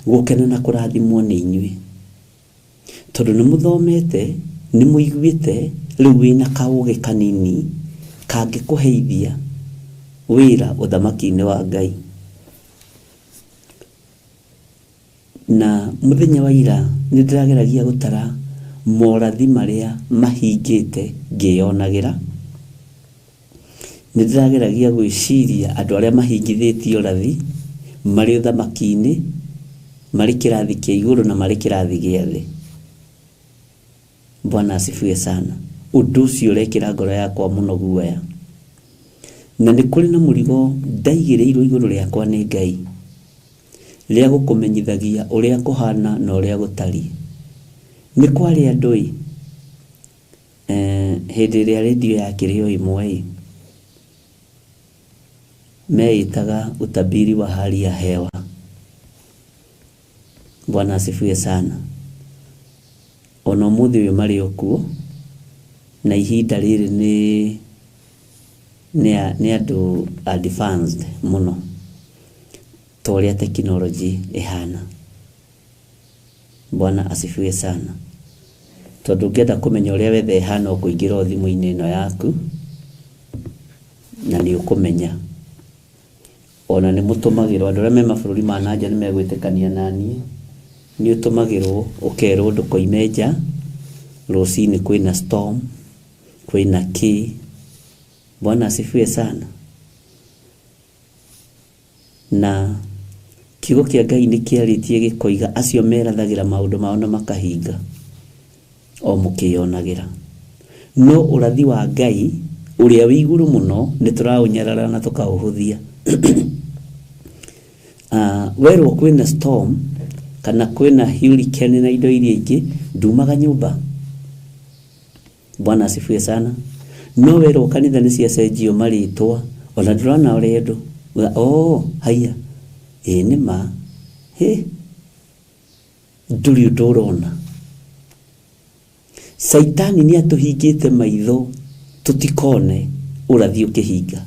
gũkena na kũrathimwo nĩ inyuĩ, tondũ nĩ mũthomete, nĩ mũiguĩte, rĩu wĩna kaũgĩ kanini kangĩkũheithia wĩra ũthamaki-inĩ wa Ngai. Na mũthenya wa ira nĩ ndĩrageragia gũtara morathi marĩa mahingĩte ngĩyonagĩra. Nĩ ndĩrageragia gwĩciria andũ arĩa mahingithĩtie ũrathi marĩ ũthamaki-inĩ, marĩ kĩrathi kĩa igũrũ na marĩ kĩrathi gĩa thĩ. Bwana asifiwe sana. Ũndũ ũcio ũrekĩra ngoro yakwa mũno guoya. Na nĩ kũrĩ na mũrigo ndaigĩrĩirwo igũrũ rĩakwa nĩ Ngai, rĩa gũkũmenyithagia ũrĩa kũhana na ũrĩa gũtariĩ. Nĩ kwarĩ andũ ĩ, hĩndĩ ĩrĩa redio yakĩrĩ o ĩmwe ĩ, meĩtaga utabiri wa hali ya hewa. Bwana asifiwe sana. Ona ũmũthĩ ũyũ marĩ o kuo, na ihinda rĩrĩ nĩ andũ advanced mũno ta ũrĩa tekinoronjĩ ĩhana. Bwana asifiwe sana. Tondũ ũngĩenda kũmenya ũrĩa weather ĩhana ũkũingĩra o thimũ-inĩ ĩno yaku na nĩ ũkũmenya. Ona nĩ mũtũmagĩrwo, andũ arĩa me mabũrũri ma na nja nĩ megwĩtĩkania na niĩ, nĩ ũtũmagĩrwo ũkerwo ndũkoime nja, rũcinĩ kwĩna storm, kwĩna kĩ. Bwana asifiwe sana. Na kiugo kĩa Ngai nĩ kĩarĩtie gĩkoiga acio merathagĩra maũndũ mao na makahinga o mũkĩyonagĩra. No ũrathi wa Ngai ũrĩa wĩ igũrũ mũno nĩ tũraũnyarara na tũkaũhũthia. Werwo kwĩna storm kana kwĩna hurricane na indo iria ingĩ, ndumaga nyũmba. Bwana asifiwe sana. No werwo kanitha nĩ ciacenjio marĩtwa, ona ndũrona ũrĩa andũ oh haiya, ĩ nĩ ma, hĩ, ndũrĩ ũndũ ũrona. Caitani nĩ atũhingĩte maitho tũtikone ũrathi ũkĩhinga.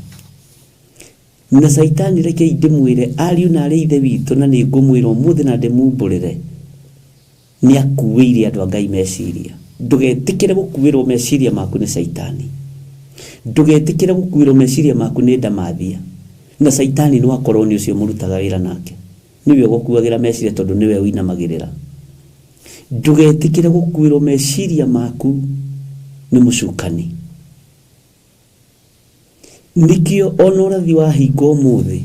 Na Caitani rekei ndĩmwĩre, ariũ na arĩ ithe witũ, na nĩ ngũmwĩra ũmũthĩ na ndĩmumbũrĩre, nĩ akuĩire andũ a Ngai meciria. Ndũgetĩkĩre gũkuĩrwo meciria maku nĩ Caitani. Ndũgetĩkĩre gũkuĩrwo meciria maku nĩ ndamathia. Na Caitani no akorwo nĩ ũcio mũrutaga wĩra nake, nĩwe ũgũkuagĩra meciria tondũ nĩwe ũinamagĩrĩra. Ndũgetĩkĩre gũkuĩrwo meciria maku nĩ mũcukani. Nĩkĩo ona ũrathi wahingwo ũmũthĩ,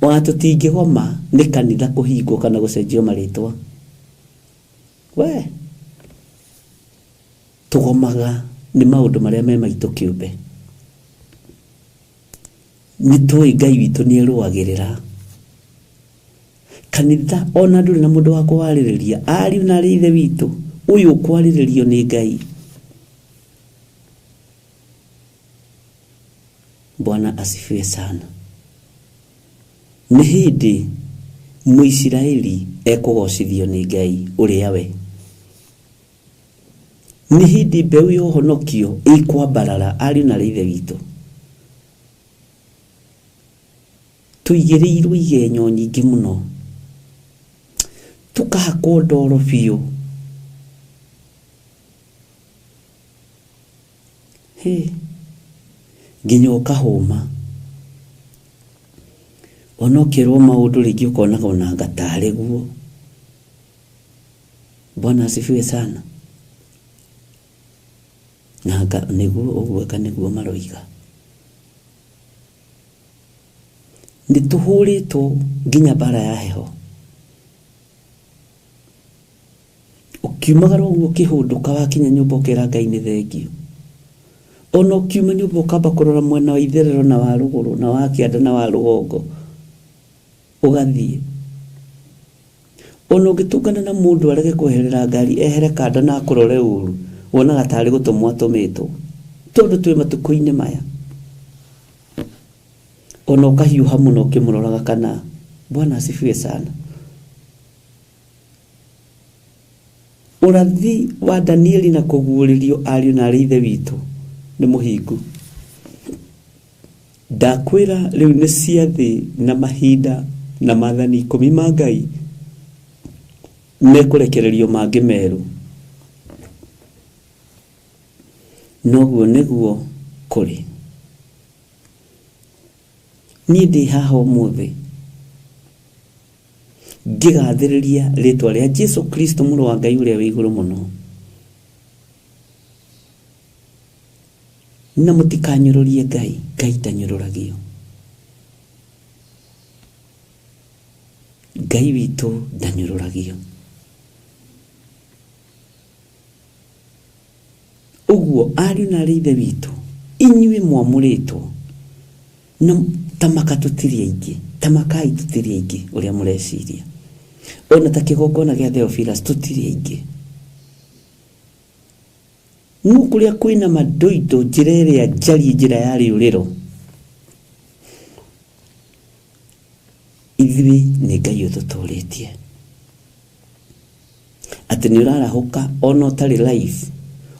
ona tũtingĩgoma nĩ kanitha kũhingwo kana gũcenjio marĩtwa. We tũgomaga nĩ maũndũ marĩa me maitũ kĩũmbe. Nĩ tũĩ Ngai witũ nĩ erũagĩrĩra. Kanitha ona ndũrĩ na mũndũ wa kũwarĩrĩria, ariũ na arĩ ithe witũ, ũyũ ũkwarĩrĩrio nĩ Ngai. Bwana asifiwe sana. Nĩ hĩndĩ Mũisiraeli ekũgocithio nĩ Ngai ũrĩa we. Nĩ hĩndĩ mbeũ ya ũhonokio ĩkwambarara, ariũ na arĩ ithe witũ. Tũigĩrĩirwo igenyo nyingĩ mũno, tũkahakwo ndoro biũ. Hĩ, nginya ũkahũma. Ona ũkerwo maũndũ rĩngĩ ũkonaga ona anga tarĩ guo. Bwana asifiwe sana. Na anga nĩguo ũguo anga nĩguo maroiga. Nĩ tũhũrĩtwo nginya mbara ya heho. Ũkiumagara ũguo ũkĩhũndũka wakinya nyũmba ũkera Ngai nĩ thengio. Ona ũkiuma nyũmba ũkamba kũrora mwena wa itherero na wa rũgũrũ na wa kĩanda na wa rũgongo ũgathiĩ. Ona ũngĩtũngana na mũndũ arege kweherera ngari ehere kanda na akũrore ũru, wonaga tarĩ gũtũmwo atũmĩtwo. Tondũ twĩ matukũ-inĩ maya. Ona ũkahiũha mũno ũkĩmũroraga kana. Bwana asifiwe sana. Ũrathi wa Danieli na kũguũrĩrio ariũ na arĩ ithe witũ nĩ mũhingu. Ndakwĩra rĩu nĩ ciathĩ na mahinda na maathani 10 ma Ngai mekũrekererio mangĩ merũ. Noguo nĩguo kũrĩ. Niĩ ndĩ haha ũmũthĩ ngĩgathĩrĩria rĩtwa rĩa Jesu Kristo mũrũ wa Ngai ũrĩa wĩ igũrũ mũno. Na mũtikanyũrũrie Ngai, Ngai ndanyũrũragio. Ngai witũ ndanyũrũragio. Ũguo ariũ na arĩ ithe witũ, inyuĩ mwamũrĩtwo na tamaka tũtirĩ aingĩ, tamakai tũtirĩ aingĩ ũrĩa mũreciria. Ona ta kĩgongona gĩa Theophilus tũtirĩ aingĩ. No kũrĩa kwĩna mandoindo njĩra ĩrĩa njariĩ, njĩra ya rĩũrĩro, ithuĩ nĩ Ngai ũtũtũrĩtie. Atĩ nĩ ũrarahũka ona ũtarĩ live,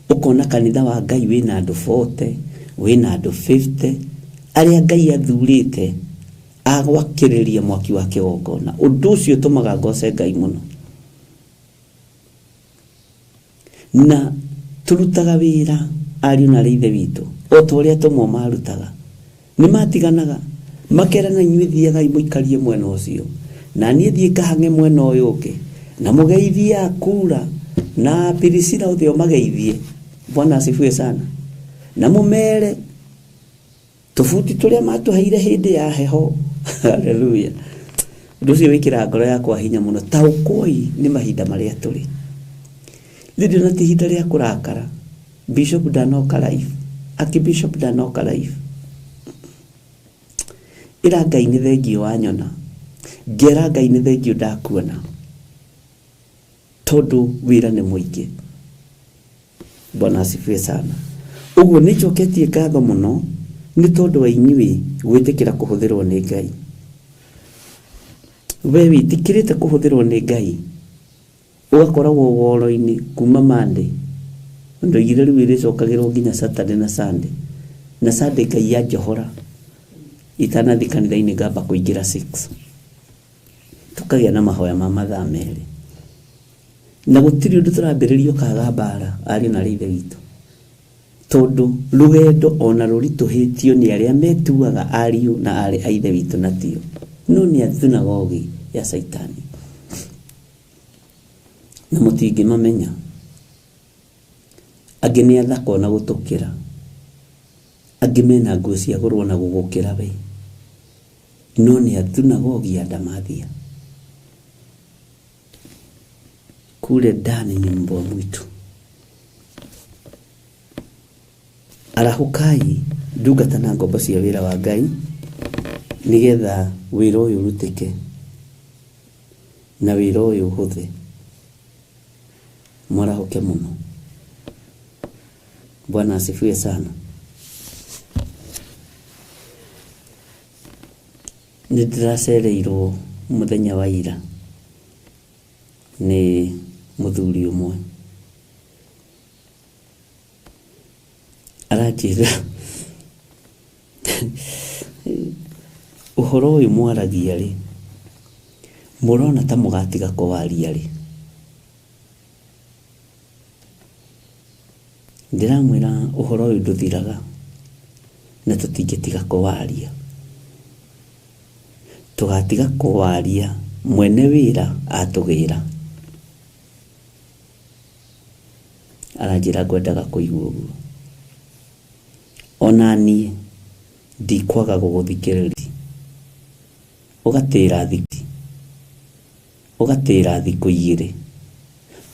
ũkona kanitha wa Ngai wĩna andũ 40, wĩna andũ 50, arĩa Ngai athurĩte agwakĩrĩria mwaki wa kĩgongona. Ũndũ ũcio ũtũmaga ngoce Ngai mũno. Na tũrutaga wĩra ariũ na arĩ ithe witũ o ta ũrĩa atũmwo marutaga. Nĩ matiganaga makerana inyuĩ thiagai mũikarie mwena ũcio, na niĩ thiĩ ngahang'e mwena ũyũ ũngĩ, na mũgeithie Akura na Pirisila othe ũmageithie. Bwana asifiwe sana. Na mũmere tũbuti tũrĩa matũheire hĩndĩ ya heho. Haleluya. Ũndũ ũcio wĩkĩraga ngoro yakwa hinya mũno. Taũkoi nĩ mahinda marĩa tũrĩ. Rĩrĩ na ti ihinda rĩa kũrakara. Bishop ndanoka live. Aki Bishop ndanoka live. Ĩra Ngai nĩ thengio wanyona. Ngera Ngai nĩ thengio ndakuona. Tondũ wĩra nĩ mũingĩ. Bwana asifiwe sana. Ũguo nĩ njoketie ngatho mũno nĩ tondũ wa inyuĩ gwĩtĩkĩra kũhũthĩrwo nĩ Ngai. We wĩtĩkĩrĩte kũhũthĩrwo nĩ Ngai, ũgakoragwo woro-inĩ kuma Monday. Ndoigire rĩu ĩrĩcokagĩrwo nginya Saturday na Sunday. Na Sunday Ngai yanjohora itanathiĩ kanitha-inĩ ngamba kũingĩra 6. Tũkagĩa na mahoya ma mathaa 2. Na gũtirĩ ũndũ tũrambĩrĩria ũkaga mbara ariũ na arĩ ithe witũ. Tondũ rũgendo ona rũritũhĩtio nĩ arĩa metuaga ariũ na arĩ a ithe witũ na tio. No nĩ a thunagogi ya Caitani. Na mũtingĩmamenya. Angĩ nĩ athaka ona gũtũkĩra. Angĩ mena nguo cia goro ona gũgũkĩra we. No nĩ a thunagogi ya Ndamathia. Kule ndani ni mbwa mwitu. Arahũkai ndungata na ngombo cia wĩra wa Ngai nĩgetha wĩra ũyũ ũrutĩke. Na wĩra ũyũ ũhũthe. Mwarahũke mũno. Bwana asifiwe sana. Nĩ ndĩracereirwo mũthenya wa ira nĩ mũthuri ũmwe. Aranjĩra ũhoro ũyũ mwaragia rĩ, mũrona ta mũgatiga kũwaria rĩ? Ndĩramwĩra ũhoro ũyũ ndũthiraga na tũtingĩtiga kũwaria. Tũgatiga kũwaria mwene wĩra atũgĩra. Aranjĩra ngwendaga kũigua ũguo. Ona niĩ ndikwaga gũgũthikĩrĩria. Ũgatĩra thikũ igĩrĩ.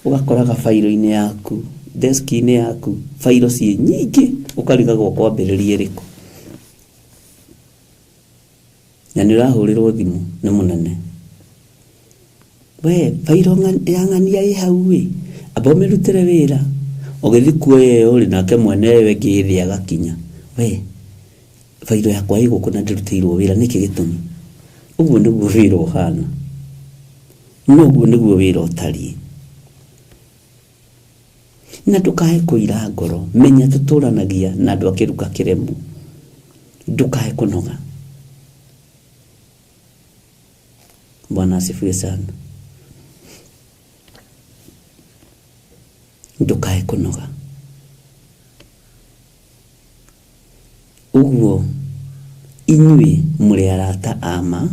Ũgakoraga bairo-inĩ yaku, deski-inĩ yaku, bairo ciĩ nyingĩ, ũkarigagwo kwambĩrĩria ĩrĩkũ. Na nĩ ũrahũrĩrwo thimũ nĩ mũnene. We, bairo ya ng'ania ĩ hau ĩ, amba ũmĩrutĩre wĩra. Ũgĩthiĩ kuoya ĩyo rĩ, nake mwene ĩyo ĩngĩ ĩthĩ agakinya. We, bairo yakwa ĩ gũkũ na ndĩrutĩirwo wĩra, nĩkĩ gĩtũmi? Ũguo nĩguo wĩra ũhana. Na ũguo nĩguo wĩra ũtariĩ. Na ndũkae kũira ngoro, menya tũtũranagia na andũ a kĩruka kĩremu. Ndũkae kũnoga. Bwana asifiwe sana. Ndũkae kũnoga. Ũguo inyuĩ mũrĩ arata a ma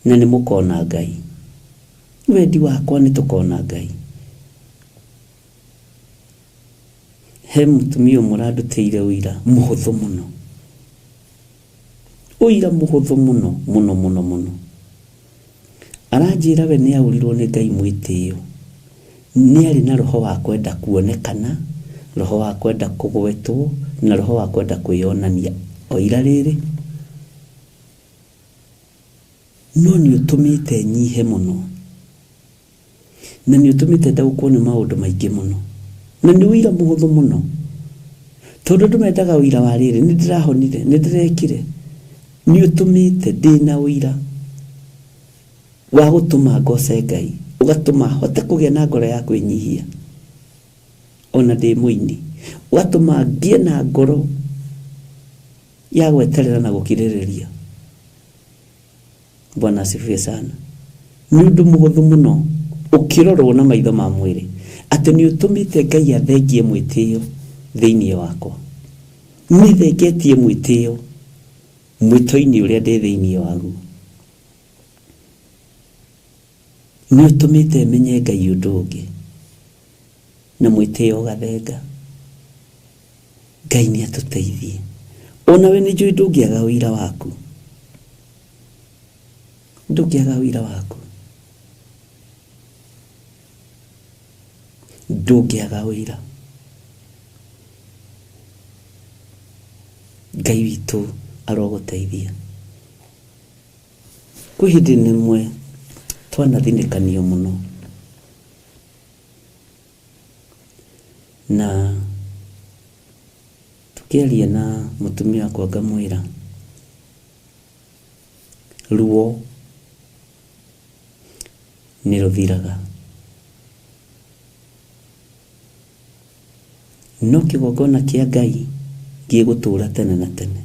na nĩ mũkona Ngai. Wendi wakwa nĩ tũkona Ngai. He mũtumia ũmwe ũrandutĩire ũira mũhũthũ mũno. Ũira mũhũthũ mũno mũno mũno mũno. Aranjĩra we nĩ aũrirwo nĩ Ngai mwĩtĩo. Nĩ arĩ na roho wa kwenda kuonekana, roho wa kwenda kũgwetwo, na roho wa kwenda kwĩyonania. Oira rĩrĩ, no nĩ ũtũmĩte nyihe mũno. Na nĩ ũtũmĩte ndaũkwo nĩ maũndũ maingĩ mũno. Na nĩ ũira mũhũthũ mũno. Tondũ andũ mendaga ũira wa rĩrĩ, nĩ ndĩrahonire, nĩ ndĩrekire. Nĩ ũtũmĩte ndĩna ũira wa gũtũma ngoce Ngai, ũgatũma hote kũgĩa na ngoro ya kwĩnyihia ona ndĩ mũini, ũgatũma ngĩe na ngoro ya gweterera na gũkirĩrĩria. Bwana asifiwe sana. Nĩ ũndũ mũhũthũ mũno ũkĩrorwo na maitho ma mwĩrĩ atĩ nĩ ũtũmĩte Ngai athengie mwĩtĩo thĩinĩ wakwa. Nĩ thengetie mwĩtĩo mwĩto-inĩ ũrĩa ndĩ thĩinĩ waguo. Nĩ ũtũmĩte menye Ngai ũndũ ũngĩ na mwĩtĩo ũgathenga. Ngai nĩ atũteithie. Ona we nĩ njũĩ ndũngĩaga ũira waku. Ndũngĩaga ũira waku. Ndũngĩaga ũira. Ngai witũ arogũteithia. Kwĩ hĩndĩ ĩmwe twanathinĩkanio mũno na tũkĩaria na mũtumia wakwa ngamwĩra ruo nĩ rũthiraga, no kĩgongona kĩa Ngai gĩgũtũra tene na tene.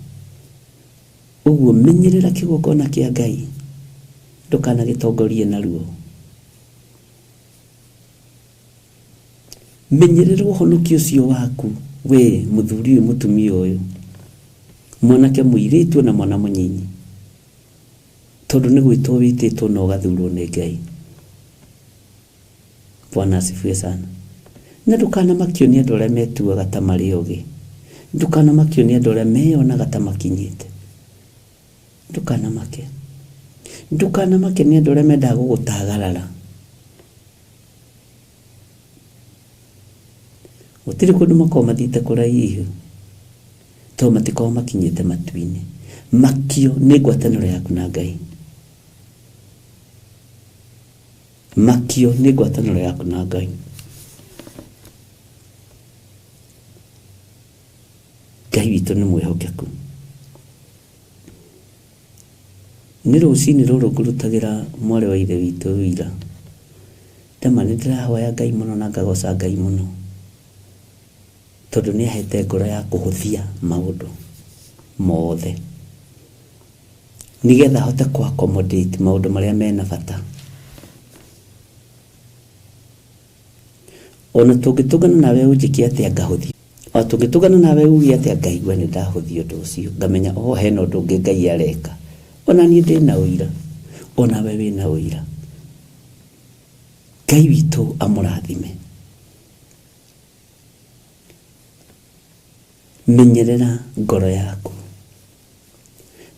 Ũguo menyerera kĩgongona kĩa Ngai, ndũkanagĩtongorie na ruo. Menyerera ũhonokio ũcio waku we mũthuri ũyũ, mũtumia ũyũ, mwanake mũirĩtu na mwana mũnyinyi, tondũ nĩ gwĩtwo wĩtĩtwo na ũgathurwo nĩ Ngai. Bwana asifiwe sana. Na ndũkanamakio nĩ andũ arĩa metuaga ta marĩ ogĩ. Ndũkanamakio nĩ andũ arĩa meyonaga ta makinyĩte. Ndũkanamake. Ndũkanamake nĩ andũ arĩa mendaga gũgũtagarara. Gũtirĩ kũndũ makoragwo mathiĩte kũraihu, tondũ matikoragwo makinyĩte matu-inĩ. Makio nĩ ngwatanĩro yaku na Ngai. Makio nĩ ngwatanĩro yaku na Ngai. Ngai witũ nĩ mwĩhokeku. Nĩ rũcinĩ rũrũ ngũrutagĩra mwarĩ wa ithe witũ wĩira. Ndama nĩ ndĩrahoya Ngai mũno na ngagoca Ngai mũno, tondũ nĩ ahete ngoro ya kũhũthia maũndũ mothe, nĩgetha hote kũ accommodate maũndũ marĩa mena bata. Ona tũngĩtũngana nawe ũnjĩke atĩa ngahũthia, ona tũngĩtũngana nawe uge atĩa ngaigua nĩ ndahũthia ũndũ ũcio, ngamenya o hena ũndũ ũngĩ Ngai areka. Ona niĩ ndĩna ũira, onawe wĩna ũira. Ngai witũ amũrathime. Menyerera ngoro yaku,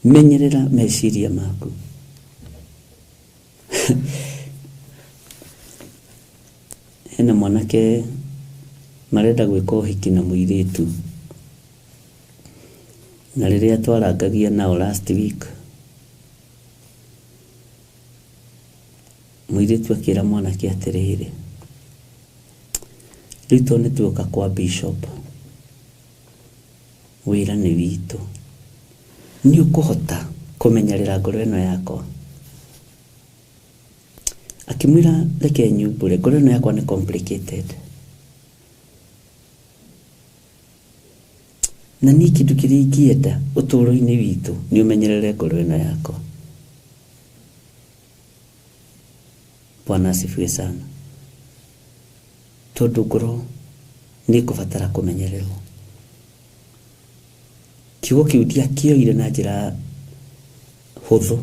menyerera meciria maku. Hena mwanake marenda gwĩka ũhiki na mũirĩtu, na rĩrĩa twarangagia nao last week, mũirĩtu akĩra mwanake atĩrĩrĩ, rĩu to nĩ tuoka kwa bishop, wĩra nĩ witũ, nĩ ũkũhota kũmenyerera ngoro ĩno yakwa? Akĩmwĩra reke nyumbũre, ngoro ĩno yakwa nĩ complicated, na niĩ kĩndũ kĩrĩa ingĩenda ũtũũro-inĩ witũ nĩ ũmenyerere ngoro ĩno yakwa. Bwana asifiwe sana. Tondũ ngoro nĩ ĩkũbatara kũmenyererwo. Kiugo kĩu ndiakĩoire na njĩra hũthũ,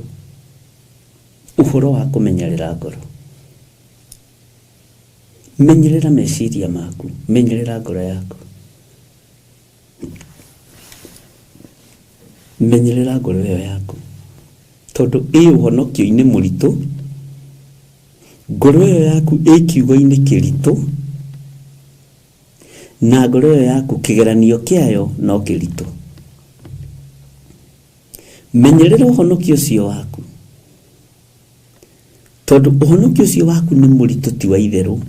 ũhoro wa kũmenyerera ngoro. Menyerera meciria maku, menyerera ngoro yaku, menyerera ngoro ĩyo yaku, tondũ ĩ ũhonokio-inĩ mũritũ, ngoro ĩyo yaku ĩ kiugo-inĩ kĩritũ, na ngoro ĩyo yaku kĩgeranio kĩayo no kĩritũ. Menyerera ũhonokio ũcio waku, tondũ ũhonokio ũcio waku nĩ mũritũ, ti wa itherũ.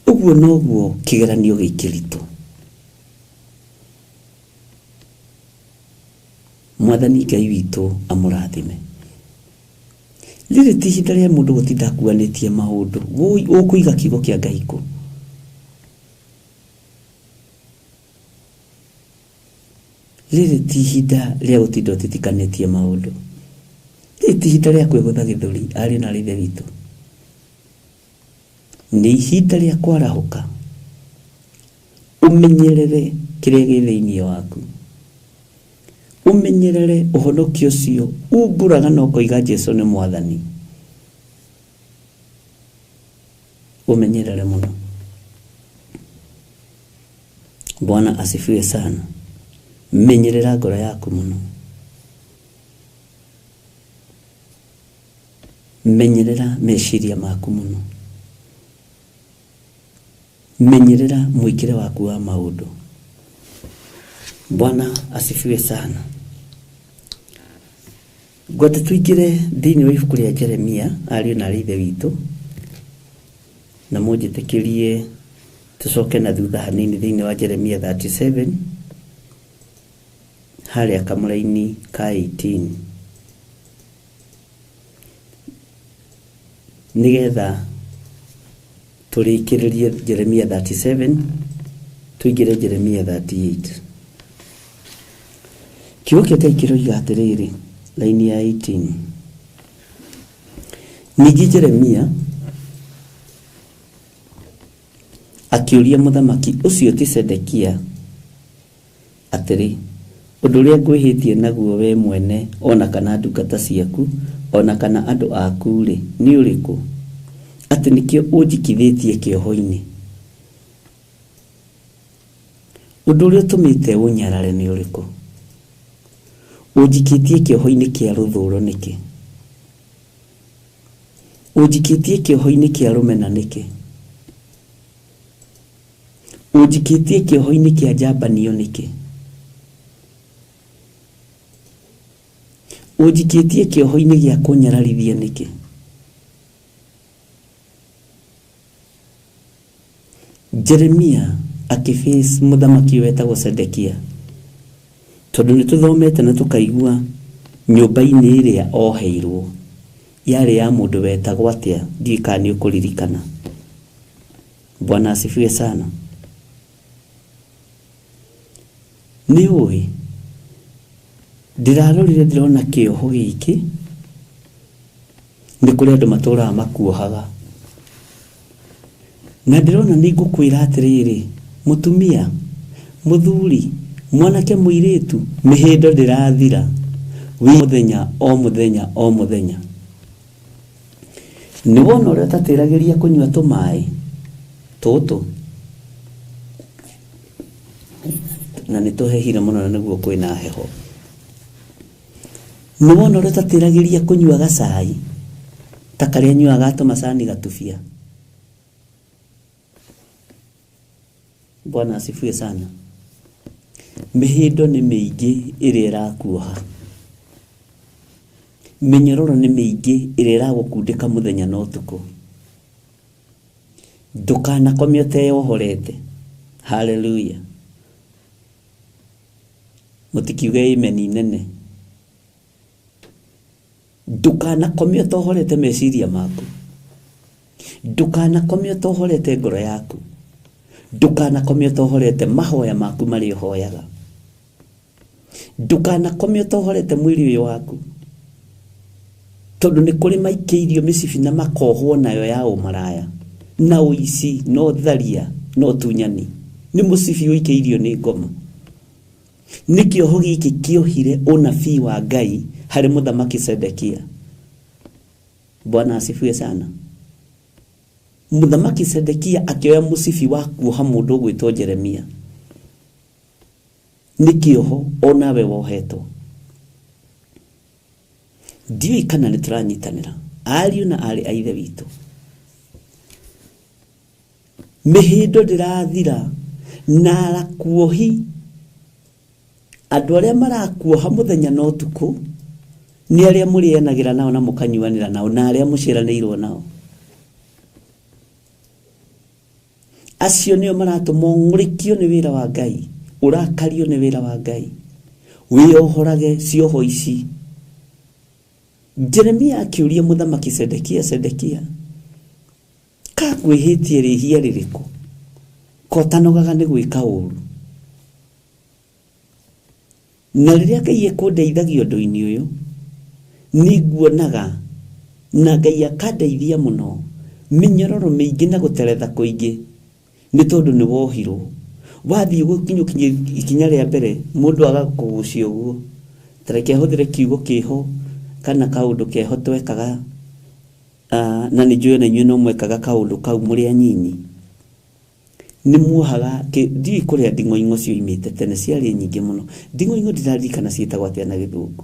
Ũguo noguo kĩgeranio gĩ kĩritũ. Mwathani Ngai witũ amũrathime. Rĩrĩ ti ihinda rĩa mũndũ gũtinda akuanĩtie maũndũ. Ũkũiga kiugo kĩa Ngai kũ? Rĩrĩ ti ihinda rĩa gũtinda ũtitikanĩtie maũndũ. Rĩrĩ ti ihinda rĩa kwĩgũtha gĩthũri, ariũ na aarĩ a Ithe witũ. Nĩ ihinda rĩa kwarahũka, ũmenyerere kĩrĩa gĩ thĩinĩ waku, ũmenyerere ũhonokio ũcio umbũraga na ũkoiga Jesu nĩ Mwathani. Ũmenyerere mũno. Bwana asifiwe sana. Menyerera ngoro yaku mũno, menyerera meciria maku mũno, menyerera mwĩkĩre waku wa maũndũ. Bwana asifiwe sana. Ngwenda tũingĩre thĩinĩ wa ibuku rĩa Jeremia, ariũ na aarĩ a Ithe witũ, na mũnjĩtĩkĩrie tũcoke na thutha hanini thĩinĩ wa Jeremia 37 harĩa kamũraini ka 18, nĩgetha tũrĩkĩrĩrie Jeremia 37 tũingĩre Jeremia 38. Kiugo kĩa Ngai kĩroiga atĩrĩrĩ, laini ya 18, ningĩ Jeremia akĩũria mũthamaki ũcio ti Sedekia atĩrĩ, ũndũ ũrĩa ngwĩhĩtie naguo we mwene ona kana ndungata ciaku ona kana andũ aku-rĩ, nĩ ũrĩkũ, atĩ nĩkĩo ũnjikithĩtie kĩoho-inĩ? Ũndũ ũrĩa ũtũmĩte ũnyarare nĩ ũrĩkũ? Ũnjikĩtie kĩoho-inĩ kĩa rũthũũro nĩkĩ? Ũnjikĩtie kĩoho-inĩ kĩa rũmena nĩkĩ? Ũnjikĩtie kĩoho-inĩ kĩa njambanio nĩkĩ? Ũnjikĩtie kĩoho-inĩ gĩa kũnyararithia nĩkĩ? Jeremia akĩface mũthamaki wetagwo Sedekia, tondũ nĩ tũthomete na tũkaigua nyũmba-inĩ ĩrĩa oheirwo yarĩ ya mũndũ wetagwo atĩa, ndiũĩ kana nĩ ũkũririkana. Bwana asifiwe sana. Nĩ ũĩ ndĩrarorire ndĩrona kĩoho gĩkĩ nĩ kũrĩ andũ matũraga makuohaga, na ndĩrona nĩ ngũkwĩra atĩrĩrĩ, mũtumia, mũthuri, mwanake, mũirĩtu, mĩhĩndo ndĩrathira wĩ mũthenya o mũthenya o mũthenya. Nĩ wona ũrĩa ũtatĩragĩria kũnyua tũmaĩ tũtũ, na nĩ tũhehire mũno na nĩguo kwĩna heho. Nĩ wona ũrĩa ũtatĩragĩria kũnyua gacai ta karĩa nyuaga tũmacani gatubia. Bwana asifiwe sana. Mĩhĩndo nĩ mĩingĩ ĩrĩa ĩrakuoha, mĩnyororo nĩ mĩingĩ ĩrĩa ĩragũkundĩka mũthenya na ũtukũ. Ndũkanakome ũteyohorete. Haleluya. Mũtikiuge amen nene. Ndũkanakome ũtohorete meciria maku, ndũkanakome ũtohorete ngoro yaku, ndũkanakome ũtohorete mahoya maku marĩa ũhoyaga, ndũkanakome ũtohorete mwĩrĩ ũyũ waku, tondũ nĩ kũrĩ maikĩirio mĩcibi na makohwo nayo ya ũmaraya na ũici na ũtharia na ũtunyani. Nĩ mũcibi ũikĩirio nĩ ngoma. Nĩ kĩoho gĩkĩ kĩohire ũnabii wa Ngai harĩ mũthamaki Sedekia. Bwana asifiwe sana. Mũthamaki Sedekia akĩoya mũcibi wa kuoha mũndũ ũgwĩtwo Jeremia. Nĩ kĩoho onawe wohetwo. Ndiũĩ kana nĩ tũranyitanĩra ariũ na aarĩ a Ithe witũ. Mĩhĩndo ndĩrathira na arakuohi. Andũ arĩa marakuoha mũthenya na ũtukũ nĩ arĩa mũrĩanagĩra nao na mũkanyuanĩra nao na arĩa mũciaranĩirwo nao. Acio nĩo maratũma ũng'ũrĩkio nĩ wĩra wa Ngai, ũrakario nĩ wĩra wa Ngai, wĩyohorage cioho ici. Jeremia akĩũria mũthamaki Sedekia, Sedekia, kakwĩhĩtie rĩhia rĩrĩkũ kotanogaga nĩ gwĩka ũru? Na rĩrĩa Ngai ekũndeithagia ũndũ-inĩ ũyũ, nĩ nguonaga na Ngai akandeithia mũno mĩnyororo mĩingĩ na gũteretha kũingĩ, nĩ tondũ nĩ wohirwo. Wathiĩ gũkinyũkinyia ikinya rĩa mbere, mũndũ agakũgucia ũguo. Ta reke ahũthĩre kiugo kĩho kana kaũndũ keho twekaga, na nĩ njũĩ ona inyuĩ no mwekaga kaũndũ kau mũrĩ anyinyi. Nĩ muohaga, ndiũĩ kũrĩa nding'oing'o cioimĩte tene, ciarĩ nyingĩ mũno. Nding'oing'o ndiraririkana ciĩtagwo atĩa na gĩthũngũ.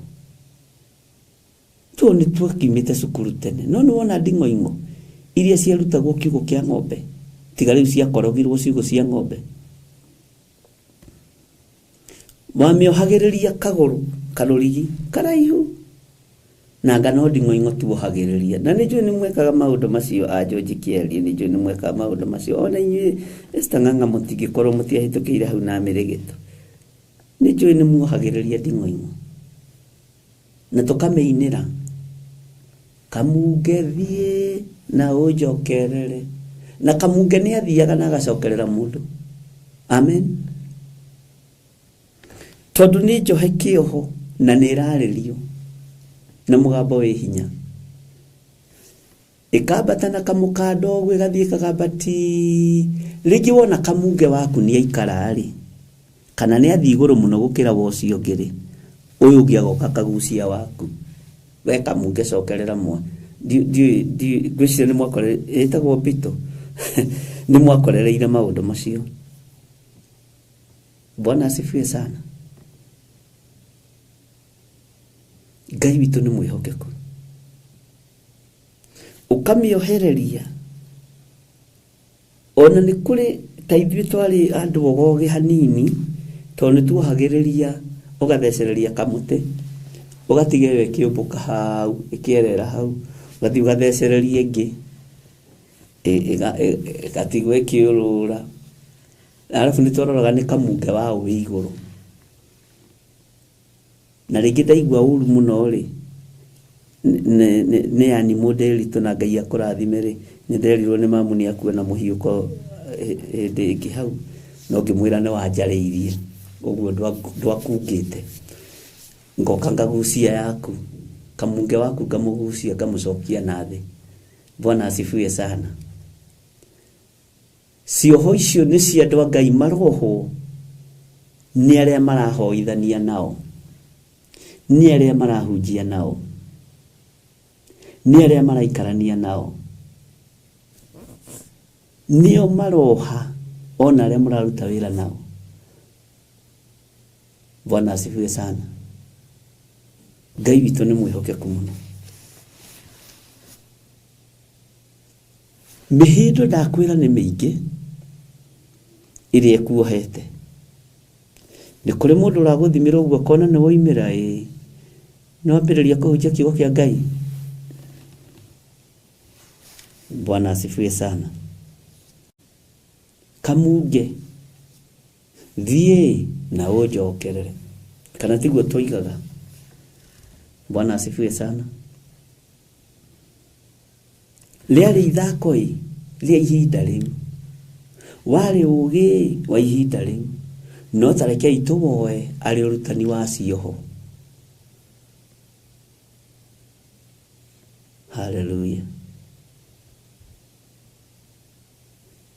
Tuo nĩ twakiumĩte cukuru tene, no nĩ wona nding'oing'o iria ciarutagwo kiugũ kĩa ng'ombe, tiga rĩu ciakorogirwo ciugũ cia ng'ombe. Wamĩohagĩrĩria kagũrũ karũrigi karaihu, na nga no nding'oing'o tuohagĩrĩria. Na nĩ njũĩ nĩ mwekaga maũndũ macio a George Kĩarie, nĩ njũĩ nĩ mwekaga maũndũ macio. Ona inyuĩ Esther Ng'ang'a mũtingĩkorwo mũtiahĩtũkĩire hau na mĩrĩgĩto. Nĩ njũĩ nĩ muohagĩrĩria nding'oing'o na tũkamĩinĩra kamunge thiĩ na ũnjokerere, na kamunge nĩ athiaga na agacokerera mũndũ. Amen. Tondũ nĩ njohe kĩoho na nĩ ĩrarĩrio na mũgambo wĩ hinya, ĩkambata na kamũkanda ũguo ĩgathiĩ kagambati. Rĩngĩ wona kamunge waku nĩ aikara rĩ, kana nĩ athiĩ igũrũ mũno gũkĩra wa ũcio ũngĩ rĩ, ũyũ ũngĩ agoka akagucia waku. We kamunge cokerera mwa. Ngwĩciria nĩ mwakore, ĩtagwo mbito. Nĩ mwakorereire maũndũ macio. Bwana asifiwe sana. Ngai witũ nĩ mwĩhokeku. Ũkamĩohereria. Ona nĩ kũrĩ ta ithuĩ twarĩ andũ ogogĩ hanini, tondũ nĩ tuohagĩrĩria ũgathecereria kamũtĩ, ũgatiga ĩyo ĩkĩũmbũka hau, ĩkĩerera hau, ũgathiĩ ũgathecereria ĩngĩ, ĩgatigwo ĩkĩũrũra. Arabu nĩ twaroraga nĩ kamunge wa wĩ igũrũ. Na rĩngĩ ndaigua ũru mũno rĩ, nĩ yani mũndĩritũ na Ngai akũrathime rĩ, nĩ nderirwo nĩ mamu nĩ akua na mũhiũko hĩndĩ ĩngĩ hau, no ngĩmwĩra nĩ wanjarĩirie ũguo ndwakungĩte. Ngoka ngagucia yaku, kamunge waku ngamũgucia ngamũcokia na thĩ. Bwana asifiwe sana. Cioho icio nĩ cia andũ a Ngai marohwo nĩ arĩa marahoithania nao, nĩ arĩa marahunjia nao, nĩ arĩa maraikarania nao, nĩo maroha ona arĩa mũraruta wĩra nao. Bwana asifiwe sana. Ngai witũ nĩ mwĩhokeku mũno. Mĩhĩndo ndakwĩra nĩ mĩingĩ ĩrĩa ĩkuohete. Nĩ kũrĩ mũndũ ũragũthimĩra ũguo akona nĩ woimĩra, ĩĩ nĩ wambĩrĩria kũhunjia kiugo kĩa Ngai. Bwana asifiwe sana. Kamunge thiĩ na ũnjokerere, kana tiguo twoigaga? Bwana asifiwe sana. Rĩarĩ ithako ĩ rĩa ihinda rĩu, warĩ ũgĩ wa ihinda rĩu, no ta rekei tũwoe arĩ ũrutani wa cioho. Haleluya.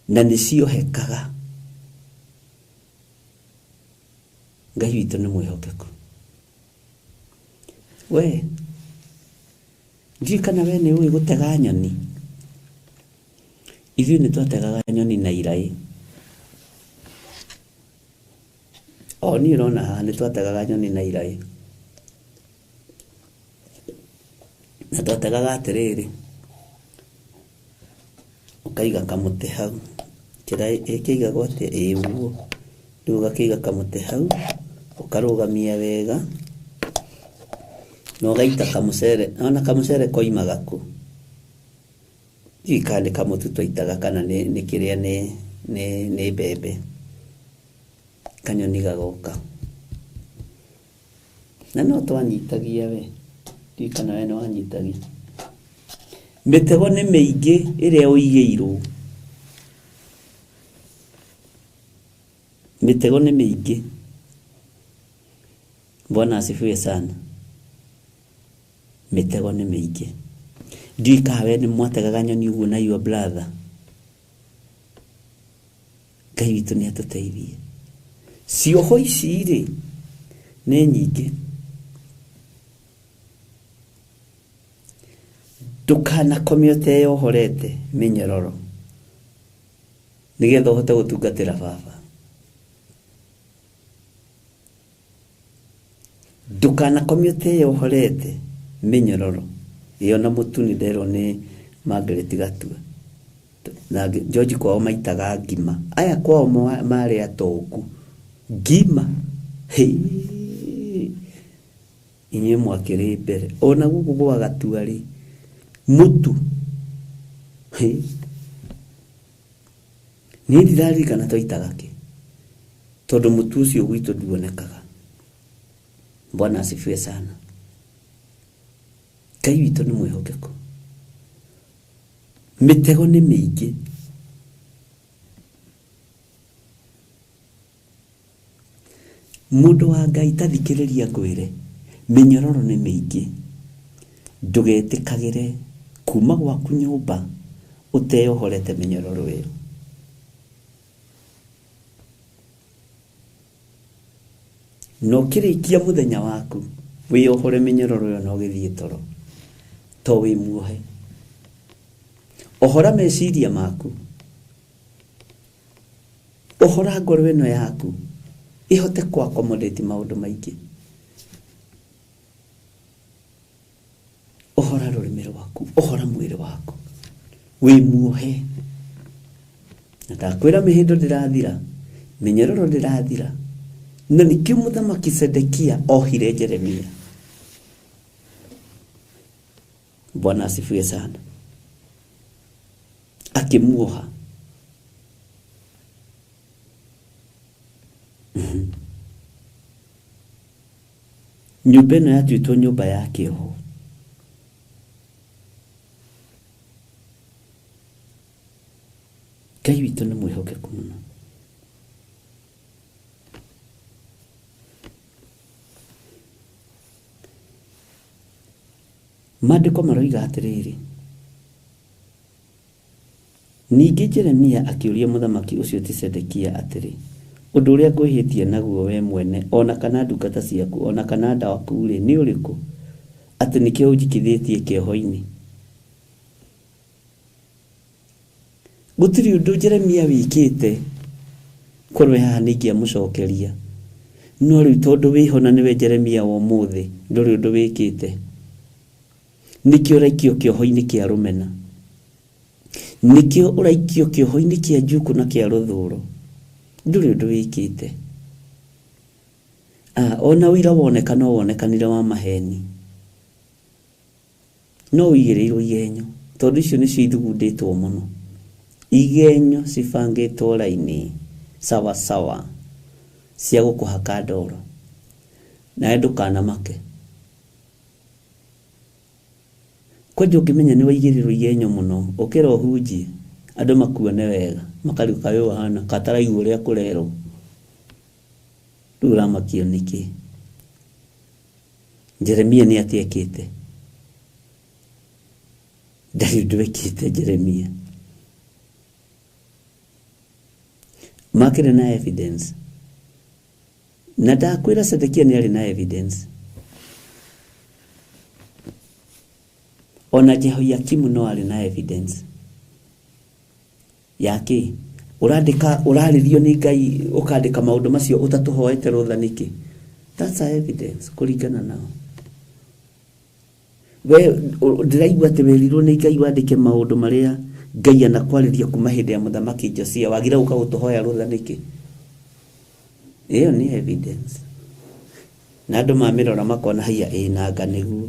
Na nĩ ciohekaga. Ngai witũ nĩ mwĩhokeku. We ndiũĩ kana we nĩ ũĩ gũtega nyoni. Ithuĩ nĩ twategaga nyoni na iraĩ. O niĩ ũrona haha nĩ twategaga nyoni na iraĩ. Na twategaga atĩrĩrĩ, ũkaiga kamũtĩ hau, kĩraĩ ĩkĩigagwo atĩa? Ĩĩ ũguo. Rĩu ũgakĩiga kamũtĩ hau, ũkarũgamia wega, na ũgaita kamũcere. Ona kamũcere koimaga kũ? Ndiũĩ kana nĩ kamũtu twaitaga kana nĩ kĩrĩa nĩ mbembe. Kanyoni gagoka. Na no twanyitagia we. Ndiũĩ kana we nĩ wanyitagia. Mĩtego nĩ mĩingĩ ĩrĩa ũigĩirwo. Mĩtego nĩ mĩingĩ. Bwana asifiwe sana. Mĩtego nĩ mĩingĩ. Ndiũĩ kana we nĩ mwategaga nyoni ũguo na your brother. Ngai witũ nĩ atũteithie. Cioho ici rĩ nĩ nyingĩ. Ndũkanakome ũteyohorete mĩnyororo nĩgetha ũhote gũtungatĩra baba. Ndũkanakome ũteyohorete mĩnyororo. Ĩyo na mũtu nĩ nderwo nĩ Margaret Gatua. Na George kwao maitaga ngima. Aya kwao marĩ atongu. Ngima. Hĩ. Inyuĩ mwakĩrĩ mbere. Ona gũkũ gwa Gatua rĩ, mũtu. Hĩ. Niĩ ndiraririkana twaitaga kĩ, tondũ mũtu ũcio gwitũ nduonekaga. Bwana asifiwe sana. Ngai witũ nĩ mwĩhokeku. Mĩtego nĩ mĩingĩ. Mũndũ wa Ngai ta thikĩrĩria ngwĩre, mĩnyororo nĩ mĩingĩ. Ndũgetĩkagĩre kuma gwaku nyũmba ũteyohorete mĩnyororo ĩyo. Na ũkĩrĩkia mũthenya waku wĩyohore mĩnyororo ĩyo na ũgĩthiĩ toro, to wĩ muohe. Ohora meciria maku, ohora ngoro ĩno yaku ĩhote kũ accommodate maũndũ maingĩ. Ohora rũrĩmĩ rwaku, ohora mwĩrĩ waku, wĩ muohe. Na ndakwĩra mĩhĩndo ndĩrathira, mĩnyororo ndĩrathira. Na nĩkĩo mũthamaki Sedekia ohire Jeremia. Bwana asifiwe sana. Akĩmuoha. Nyũmba ĩno yatuĩtwo nyũmba ya kĩoho. Ngai witũ nĩ mwĩhokeku mũno. Maandĩko maroiga atĩrĩrĩ, ningĩ Jeremia akĩũria mũthamaki ũcio ti Zedekia atĩrĩ, ũndũ ũrĩa ngwĩhĩtie naguo we mwene o na kana ndungata ciaku o na kana andũ aku-rĩ, nĩ ũrĩkũ, atĩ nĩkĩo ũnjikithĩtie kĩoho-inĩ? Gũtirĩ ũndũ Jeremia wĩkĩte, korwo haha nĩ ingĩamũcokeria, no rĩu tondũ wĩho na nĩwe Jeremia wa ũmũthĩ, ndũrĩ ũndũ wĩkĩte. Nĩkĩo ũraikio kĩoho-inĩ kĩa rũmena, nĩkĩo ũraikio kĩoho-inĩ kĩa njukũ na kĩa rũthũro, ndũrĩ ũndũ wĩkĩte. Ona ũira woneka no wonekanire wa maheni, no ũigĩrĩirwo igenyo, tondũ icio nĩcio ithugundĩtwo mũno. Igenyo cibangĩtwo raini sawa sawa cia gũkũhaka ndoro, nawe ndũkanamake. Kwanja ũngĩmenya nĩ waigĩrĩrwo igenyo mũno, ũkĩra ũhunjie, andũ makuone wega, makarigwo kaĩ ũyũ ahana kataraigua ũrĩa kũrerwo. Rĩu ũramakio nĩkĩ? Jeremia nĩ atĩa ekĩte? Ndarĩ ũndũ ekĩte Jeremia. Makĩrĩ na evidence. Na ndakwĩra Zedekia nĩ arĩ na evidence. Ona Jehoiakimu no arĩ na evidence. Yake ũrandĩka, ũrarĩrio nĩ Ngai ũkandĩka maũndũ macio ũtatũhoete rũtha nĩkĩ? That's a evidence kũringana nao. We ndĩraigua atĩ werirwo nĩ Ngai wandĩke maũndũ marĩa Ngai anakwarĩria kuma hĩndĩ ya mũthamaki Josia, wagira gũka gũtũhoya rũtha nĩkĩ? Ĩyo nĩ evidence. Na andũ mamĩrora makona haiya, ĩ na anga nĩguo,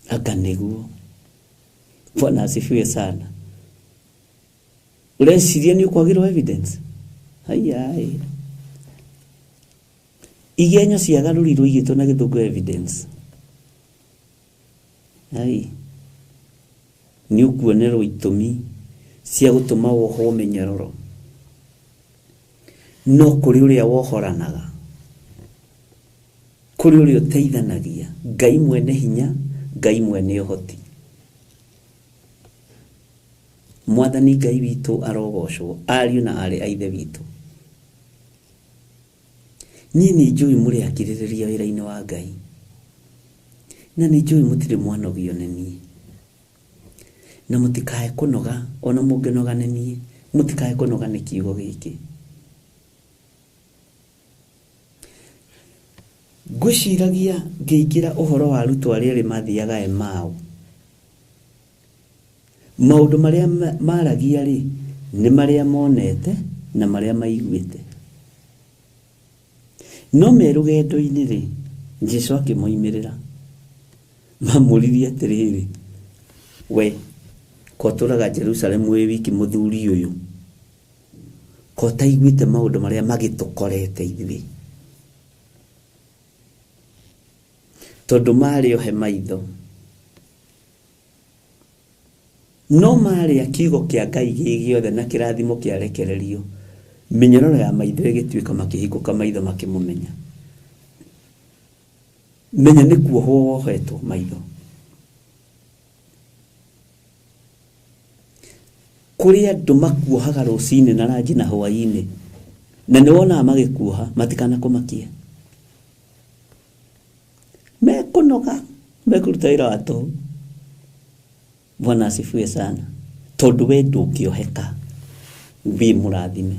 anga nĩguo. Bwana asifiwe sana. Ũreciria nĩ ũkwagĩrwo evidence? Haiya ĩ. Igenyo ciagarũrirwo igĩtwo na gĩthũngũ evidence. Ai, nĩ ũkuonerwo itũmi cia gũtũma wohwo mĩnyororo, no kũrĩ ũrĩa wohoranaga, kũrĩ ũrĩa ũteithanagia, Ngai mwene hinya, Ngai mwene ũhoti. Mwathani Ngai witũ arogocwo, ariũ na aarĩ a Ithe witũ. Niĩ nĩ njũĩ mũrĩ akirĩrĩria wĩra-inĩ wa Ngai, na nĩ njũĩ mũtirĩ mwanogio nĩ niĩ, na mũtikae kũnoga, ona mũngĩnoga nĩ niĩ, mũtikae kũnoga nĩ kiugo gĩkĩ. Ngwĩciragia ngĩingĩra ũhoro wa arutwo arĩa erĩ mathiaga Emau. Maũndũ marĩa maragia rĩ, nĩ marĩa monete na marĩa maiguĩte. No me rũgendo-inĩ rĩ, Jesu akĩmoimĩrĩra. Mamũririe atĩrĩrĩ, we ko ũtũraga Jerusalemu wĩ wiki mũthuri ũyũ, ko ũtaiguĩte maũndũ marĩa magĩtũkorete ithuĩ? Tondũ marĩ ohe maitho. No marĩa kiugo kĩa Ngai gĩ gĩothe na kĩrathimo kĩarekererio, mĩnyororo ya maitho ĩgĩtuĩka, makĩhingũka maitho makĩmũmenya. Menya nĩ kuohwo wohetwo maitho. Kũrĩ andũ makuohaga rũcinĩ na ranji na hwaĩ-inĩ, na nĩ wonaga magĩkuoha, matikanakũmakie. Mekũnoga, mekũruta wĩra wa tũhũ. Bwana asifiwe sana. Tondũ we ndũngĩoheka, wĩ mũrathime.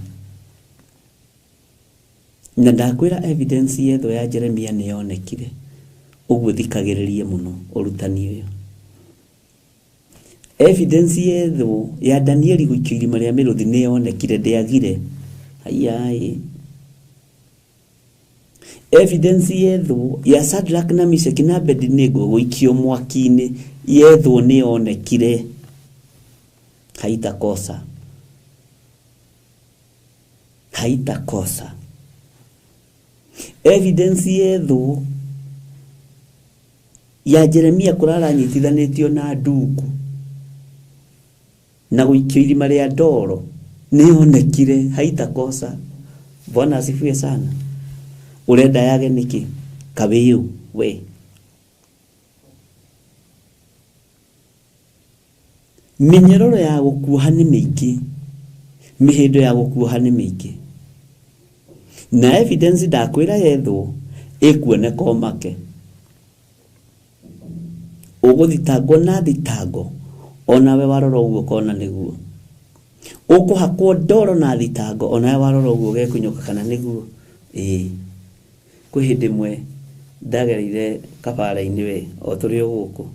Na ndakwĩra evidence yetho ya Jeremia nĩ yonekire. Ũguo thikagĩrĩrie mũno ũrutani ũyũ. Evidence yetho ya Danieli gũikio irima rĩa mĩrũthi nĩ yonekire, ndĩagire. Haiya. Evidence yetho ya Shadrach na Meshach na Abednego gũikio mwaki-inĩ yethwo nĩ yonekire. Haitakosa. Haitakosa. Evidence yethwo ya Jeremia kũrara anyitithanĩtio na ndungu na gũikio irima rĩa ndoro nĩyonekire, haitakosa. Bwana asifiwe sana. Ũrenda yage nĩkĩ? Kawiu we. Mĩnyororo ya gũkuoha nĩ mĩingĩ, mĩhĩndo ya gũkuoha nĩ mĩingĩ, na evidence ndakwĩra yethwo ĩkuoneka ũmake. Ũgũthitangwo na thitango onawe warora ũguo ũkona nĩguo. Ũkũhakwo ndoro na thitango onawe warora ũguo ũgekunyũka kana nĩguo. Ĩĩ, kwĩ hĩndĩ ĩmwe ndagereire kabara-inĩ we o tũrĩ o gũkũ,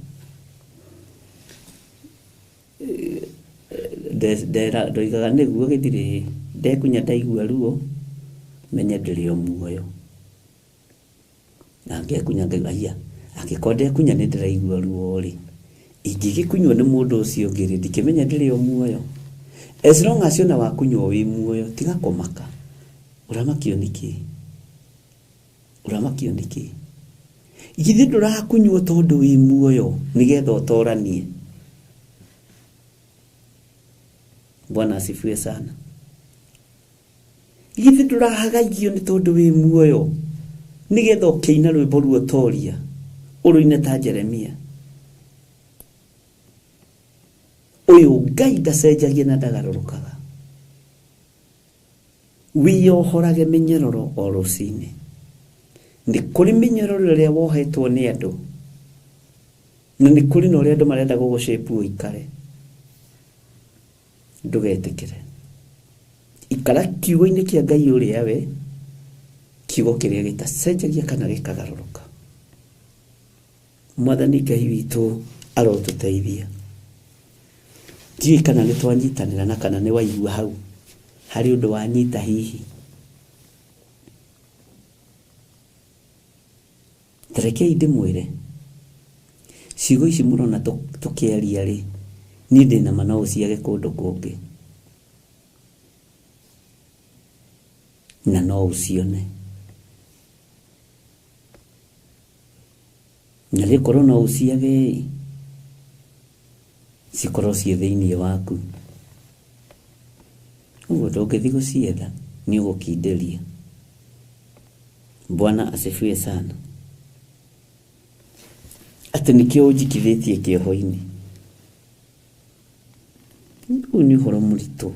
ndoigaga nĩguo gĩthirĩ, ndekunya ndaigua ruo menye ndĩrĩ o muoyo, na ngekunya ngaigua aya, angĩkorwo ndekunya nĩ ndĩraigua ruo rĩ, ingĩgĩkunywo nĩ mũndũ ũcio ũngĩ rĩ, ndikĩmenya ndĩrĩ o muoyo. As long as ona wakunywo wĩ muoyo, tiga kũmaka. Ũramakio nĩkĩ? Ũramakio nĩkĩ? Githĩ ndũrakunywo tondũ wĩ muoyo nĩgetha ũtoranie? Bwana asifiwe sana. Githĩ ndũrahagaigio nĩ tondũ wĩ muoyo nĩgetha ũkĩina rwĩmbo ruotoria ũrũine ta Jeremia? Ũyũ Ngai ndacenjagia na ndagarũrũkaga. Wĩyohorage mĩnyororo o rũcinĩ. Nĩ kũrĩ mĩnyororo ĩrĩa wohetwo nĩ andũ, na nĩ kũrĩ na ũrĩa andũ marenda gũgũcĩpu ũikare. Ndũgetĩkĩre. Ikara kiugo-inĩ kĩa Ngai ũrĩa we, kiugo kĩrĩa gĩtacenjagia kana gĩkagarũrũka. Mwathani Ngai witũ arotũteithia. Ndiũĩ kana nĩ twanyitanĩra na kana nĩ waigua hau harĩ ũndũ wanyita hihi. Tarekei ndĩmwĩre, ciugo ici mũrona tũkĩaria rĩ, niĩ ndĩna ma no ũciage kũndũ kũngĩ na no ũcione, na rĩkorwo no ũciage cikorwo ciĩ thĩinĩ waku. Ũguo ndũngĩthiĩ gũcietha, nĩ ũgũkindĩria. Bwana asifiwe sana. Atĩ nĩkĩo ũnjikithĩtie kĩoho-inĩ. Ũyũ nĩ ũhoro mũritũ.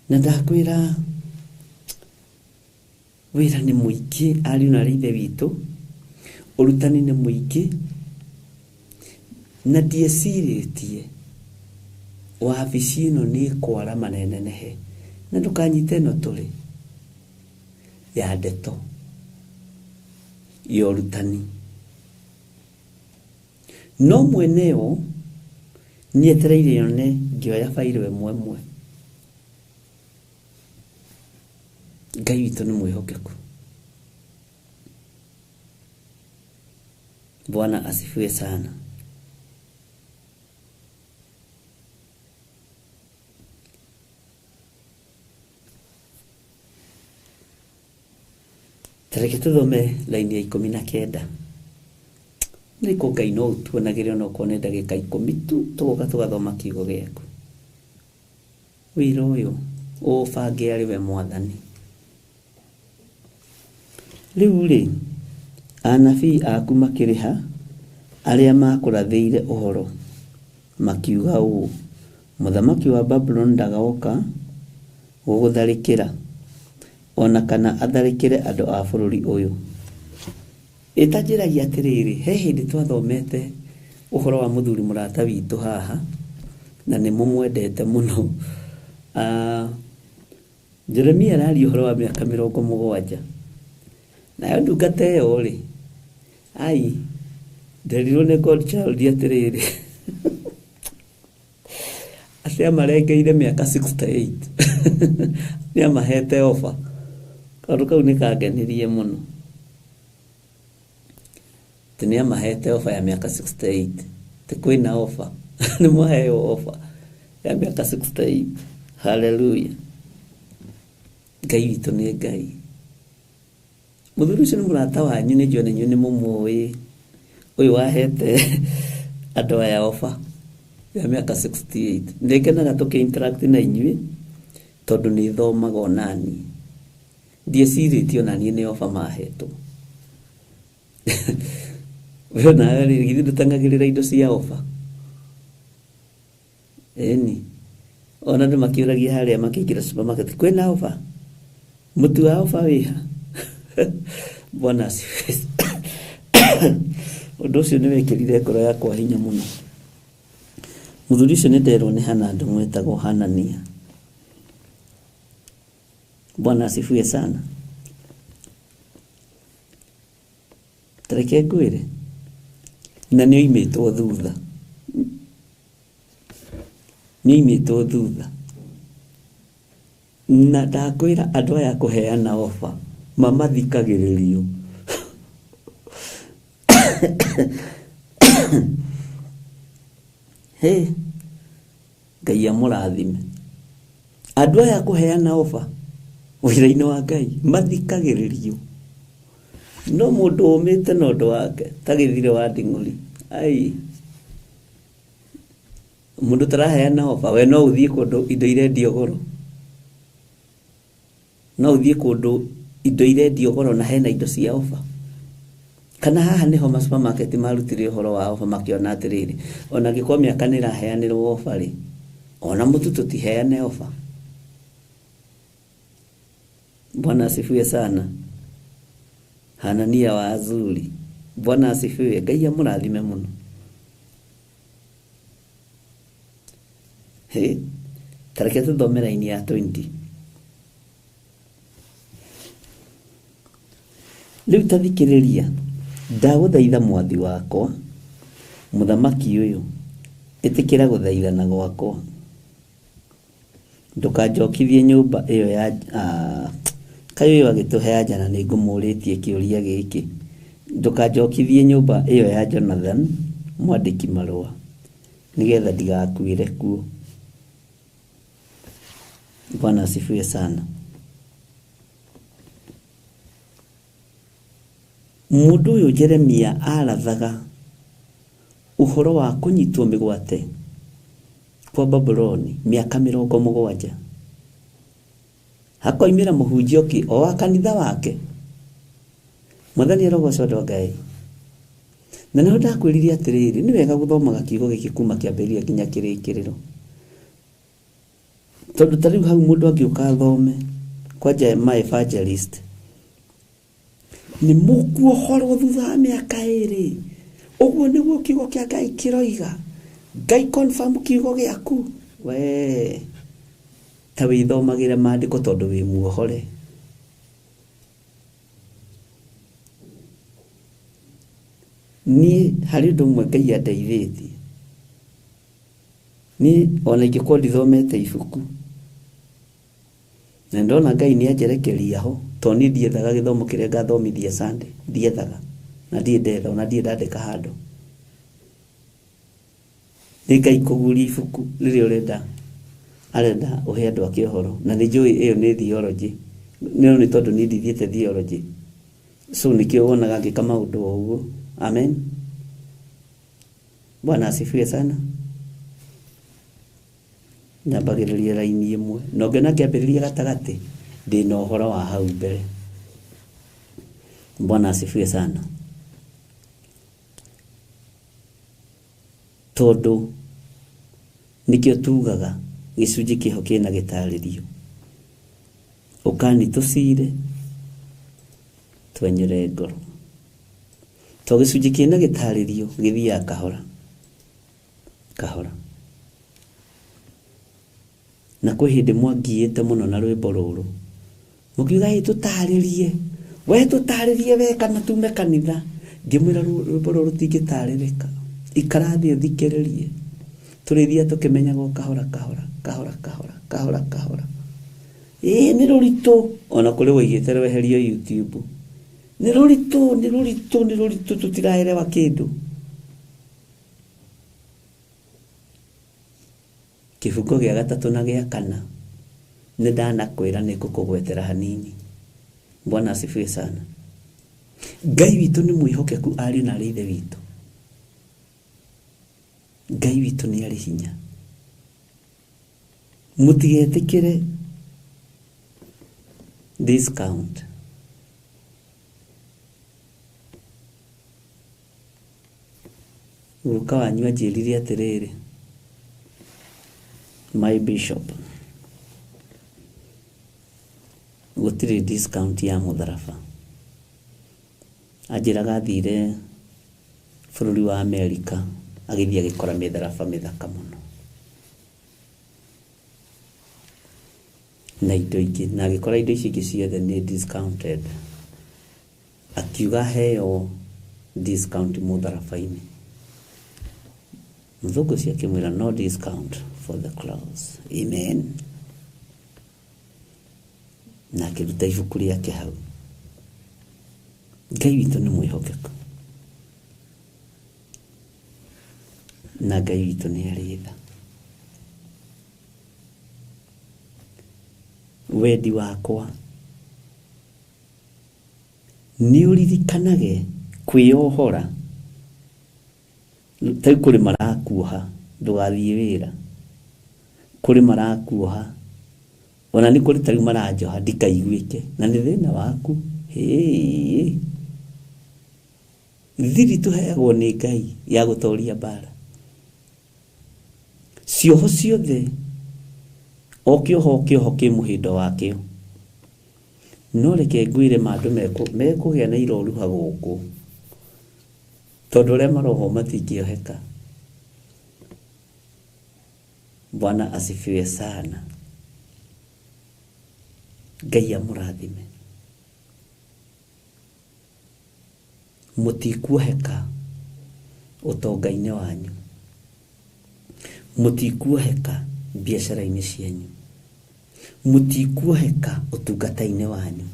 Na ndakwĩra wĩra nĩ mũingĩ, ariũ na aarĩ ithe witũ, ũrutani nĩ mũingĩ, na ndiecirĩtie wabici ĩno nĩ ĩkwarama na ĩnenehe, na ndũkanyite ĩno tũrĩ ya ndeto ya ũrutani. No mwene yo nĩetereire yone ngĩoya bairũ ĩmwe ĩmwe. Ngai witũ nĩ mwĩhokeku. Bwana asifiwe sana. Tareke tũthome laini ya 19. Nĩkũ Ngai no ũtuonagĩre onokorwo nĩ ndagĩka 10 tu, tũgoka tũgathoma kiugo gĩaku. Wĩra ũyũ ũũbange arĩ we Mwathani. Rĩu rĩ, anabii aku makĩrĩha arĩa makũrathĩire ũhoro, makiuga ũũ, mũthamaki wa Babuloni ndagoka gũgũtharĩkĩra, ona kana atharĩkĩre andũ a bũrũri ũyũ. Ĩtanjĩragia atĩrĩrĩ, he hĩndĩ twathomete ũhoro wa mũthuri mũrata witũ haha, na nĩ mũmwendete mũno. Jeremia araria ũhoro wa mĩaka 70. Nayo ndungata ĩyo rĩ, ai, nderirwo nĩ Godchild atĩrĩrĩ, atĩ amarengeire mĩaka 68. Nĩ amahete offer. Kaũndũ kau nĩ kangenirie mũno. Atĩ nĩ amahete offer ya mĩaka 68. Atĩ kwĩna offer. Nĩ mwaheo offer ya mĩaka 68. Haleluya. Ngai witũ nĩ Ngai. Mũthuri ũcio nĩ mũrata wanyu, nĩ njũĩ na inyuĩ nĩ mũmũĩ. Ũyũ wahete andũ aya ofa ya mĩaka 68. Nĩ ngenaga tũkĩ interact na inyuĩ tondũ nĩ thomaga onani. Ndiecirĩtie onaniĩ nĩ ofa mahetwo. We onawe rĩ, githĩ ndũteng'agĩrĩra indo cia ofa? Ĩni. Ona andũ makĩũragia harĩa makĩingĩra supermarket, kwĩna ofa? Mũtu wa ofa wĩha? Bwana asifiwe. Ũndũ ũcio nĩ wekĩrire ngoro yakwa hinya mũno. Mũthuri ũcio nĩ nderwo nĩ Hana Ndung'u etagwo Hanania. Bwana asifiwe sana. Tareke ngwĩre, na nĩ oimĩtwo thutha. Nĩ oimĩtwo thutha. Na ndakwĩra andũ aya kũheana ofa mamathikagĩrĩrio. Hey, Ngai amũrathime. Andũ aya kũheana ofa wĩra-inĩ wa Ngai mathikagĩrĩrio. No mũndũ ũmĩte na ũndũ wake ta gĩthire wa nding'ũri. Ai, mũndũ taraheana ofa, we no ũthiĩ kũndũ indo irendio goro. No ũthiĩ kũndũ indo irendio goro na hena indo cia ofa. Kana haha nĩho ma supermarket marutire ũhoro wa ofa makĩona atĩrĩrĩ, ona angĩkorwo mĩaka nĩ ĩraheanĩrwo ofa rĩ, ona mũtu tũtiheane ofa. Bwana asifiwe sana. Hanania wa Azuri. Bwana asifiwe. Ngai amũrathime mũno. He, tareke tũthome raini ya 20. Rĩu ta thikĩrĩria, ndagũthaitha mwathi wakwa, mũthamaki ũyũ, ĩtĩkĩra gũthaithana gwakwa. Ndũkanjokithie nyũmba ĩyo ya kaĩ ũyũ agĩtũhe anja na nĩ ngũmũrĩtie kĩũria gĩkĩ. Ndũkanjokithie nyũmba ĩyo ya Jonathan mwandĩki marũa, nĩgetha ndigakuĩre kuo. Bwana asifiwe sana. Mũndũ ũyũ Jeremia arathaga ũhoro wa kũnyitwo mĩgwate kwa Babuloni mĩaka 70. Hakoimĩra mũhunjia ũngĩ o wa kanitha wake. Mwathani arogocwo andũ a Ngai. Na nĩho ndakwĩrire atĩrĩrĩ, nĩ wega gũthomaga kiugo gĩkĩ kuma kĩambĩrĩria nginya kĩrĩkĩrĩro. Tondũ ta rĩu hau mũndũ angĩũka athome kwanja ma evangelist, nĩ mũkuohorwo thutha wa mĩaka 2. Ũguo nĩguo kiugo kĩa Ngai kĩroiga. Ngai confirm kiugo gĩaku. We ta wĩthomagĩre maandĩko tondũ wĩ muohore. Niĩ harĩ ũndũ ũmwe Ngai andeithĩtie. Niĩ ona ingĩkorwo ndithomete ibuku, na ndona Ngai nĩ anjerekeria ho, tondũ niĩ ndiethaga gĩthomo kĩrĩa ngathomithia Sunday, ndiethaga, na ndirĩ ndetha, ona ndirĩ ndandĩka handũ. Nĩ Ngai kũguria ibuku rĩrĩa ũrenda, arenda ũhe andũ ake ũhoro, na nĩ njũĩ ĩyo nĩ theology. No nĩ tondũ niĩ ndithiĩte theology. So nĩkĩo wonaga ngĩka maũndũ o ũguo. Amen. Bwana asifiwe sana. Nyambagĩrĩria raini ĩmwe, na ũngĩona ngĩambĩrĩria gatagatĩ, ndĩna ũhoro wa hau mbere. Bwana asifiwe sana. Tondũ nĩkĩo tugaga gĩcunjĩ kĩho kĩna gĩtarĩrio. Ũkani tũcire twenyere ngoro. To gĩcunjĩ kĩna gĩtarĩrio gĩthiaga kahora kahora. Na kwĩ hĩndĩ mwangiĩte mũno na rwĩmbo rũrũ, mũkiuga ĩ tũtarĩrie, we tũtarĩrie we kana tume kanitha. Ngĩmwĩra rwĩmbo rũrũ rũtingĩtarĩrĩka, ikara thĩ ũthikĩrĩrie. Tũrĩthiaga tũkĩmenyaga o kahora kahora kahora kahora kahora kahora. Ĩĩ nĩ rũritũ, ona kũrĩ waigĩte rweherio YouTube. Nĩ rũritũ, nĩ rũritũ, nĩ rũritũ, tũtiraelewa kĩndũ. Kĩbungo gĩa gatatũ na gĩa kana. Nĩ ndanakwĩra nĩ ngũkũgwetera hanini. Bwana asifiwe sana. Ngai witũ nĩ mwĩhokeku ariũ na arĩ ithe witũ. Ngai witũ nĩ arĩ hinya. Mũtigetĩkĩre discount. Guka wanyu anjĩrire atĩrĩrĩ, my bishop, gũtirĩ discount ya mũtharaba. Anjĩraga athire bũrũri wa Amerika agĩthiĩ agĩkora mĩtharaba mĩthaka mũno na indo ingĩ, na agĩkora indo icio ingĩ ciothe nĩ discounted. Akiuga heo discount mũtharaba-inĩ. Mũthũngũ ũcio akĩmwĩra no discount for the cross. Amen. Na akĩruta ibuku rĩake hau. Ngai witũ nĩ mwĩhokeku na Ngai witũ nĩ arĩ tha. Wendi wakwa nĩ ũririkanage kwĩyohora. Ta rĩu kũrĩ marakuoha ndũgathiĩ wĩra, kũrĩ marakuoha ona nĩ kũrĩ ta rĩu maranjoha ndikaiguĩke, na nĩ thĩna waku. Hĩĩ, thiri tũheagwo nĩ Ngai ya gũtoria mbara. Cioho ciothe, o kĩoho kĩoho kĩ mũhĩndo wakĩo. No reke ngwĩre ma andũ mekũgĩa na iroruha gũkũ, tondũ arĩa marohwo matingĩoheka. Bwana asifiwe sana. Ngai amũrathime. Mũtikuoheka ũtonga-inĩ wanyu, mũtikuoheka biacara-inĩ cianyu, mũtikuoheka ũtungata-inĩ wanyu.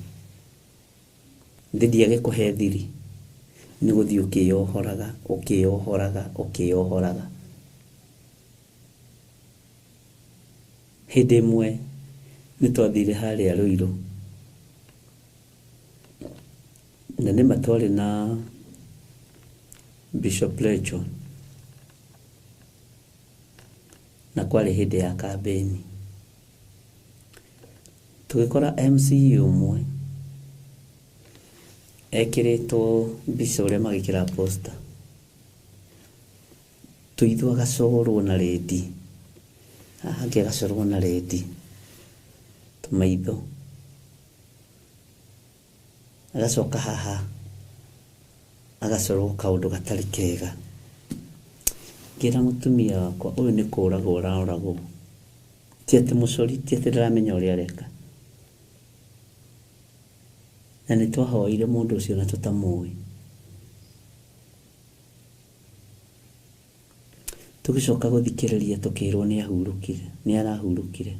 Thĩ ndiage kũhe thiri, nĩ gũthiĩ ũkĩyohoraga ũkĩyohoraga ũkĩyohoraga. Hĩndĩ ĩmwe nĩ twathire harĩa Ruiru, na nĩma twarĩ na Bishop Rachel, na kwarĩ hĩndĩ ya kambĩni. Tũgĩkora MC ũmwe ekĩrĩtwo mbica ũrĩa magĩkĩra poster, tũitho agacorwo na redi, haha hangĩ agacorwo na redi tũmaitho, agacoka haha agacorwo kaũndũ gatarĩ kega. Ngĩra mũtumia wakwa, ũyũ nĩ kũragwo ũroragwo, ti atĩ mũcori, ti atĩ ndaramenya ũrĩa areka. Na nĩ twahoire mũndũ ũcio na tũtamũĩ. Tũgĩcoka gũthikĩrĩria tũkĩrwo nĩ ahurũkire, nĩ arahurũkire.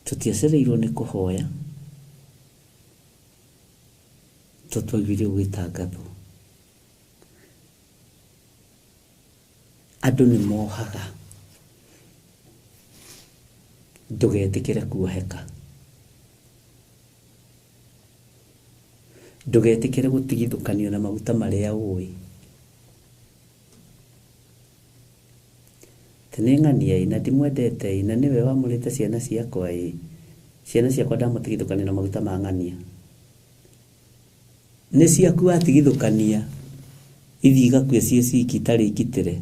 Tũtiacereirwo nĩ kũhoya, tondũ twaiguire gũgĩtangathwo. Andũ nĩ mohaga, ndũgetĩkĩre kuoheka, ndũgetĩkĩre gũtigithũkanio na maguta marĩa ũĩ. Atĩ nĩ ng'ania ĩ, na ndimwendete ĩ, na nĩwe wamũrĩte ciana ciakwa ĩ, ciana ciakwa ndamũtigithũkania na maguta ma ng'ania. Nĩ ciaku watigithũkania, ithiĩ igakue ciĩ ciki itarĩ ngitĩre.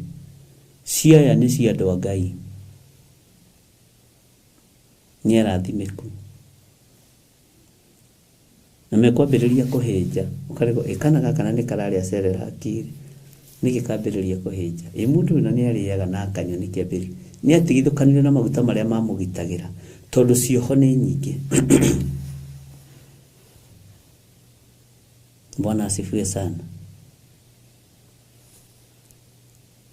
Ciaya nĩ cia andũ a Ngai. Nĩ arathimĩku. Na mekwambĩrĩria kũhĩnja, ũkarigwo ĩ kana gaka na nĩ kararĩa cerera nĩkĩ kambĩrĩria kũhĩnja. Ĩ mũndũ ũyũ na nĩ arĩaga na akanyua nĩkĩ ambĩrĩria. Nĩ atigithũkanire na maguta marĩa mamũgitagĩra, tondũ cioho nĩ nyingĩ. Bwana asifiwe sana.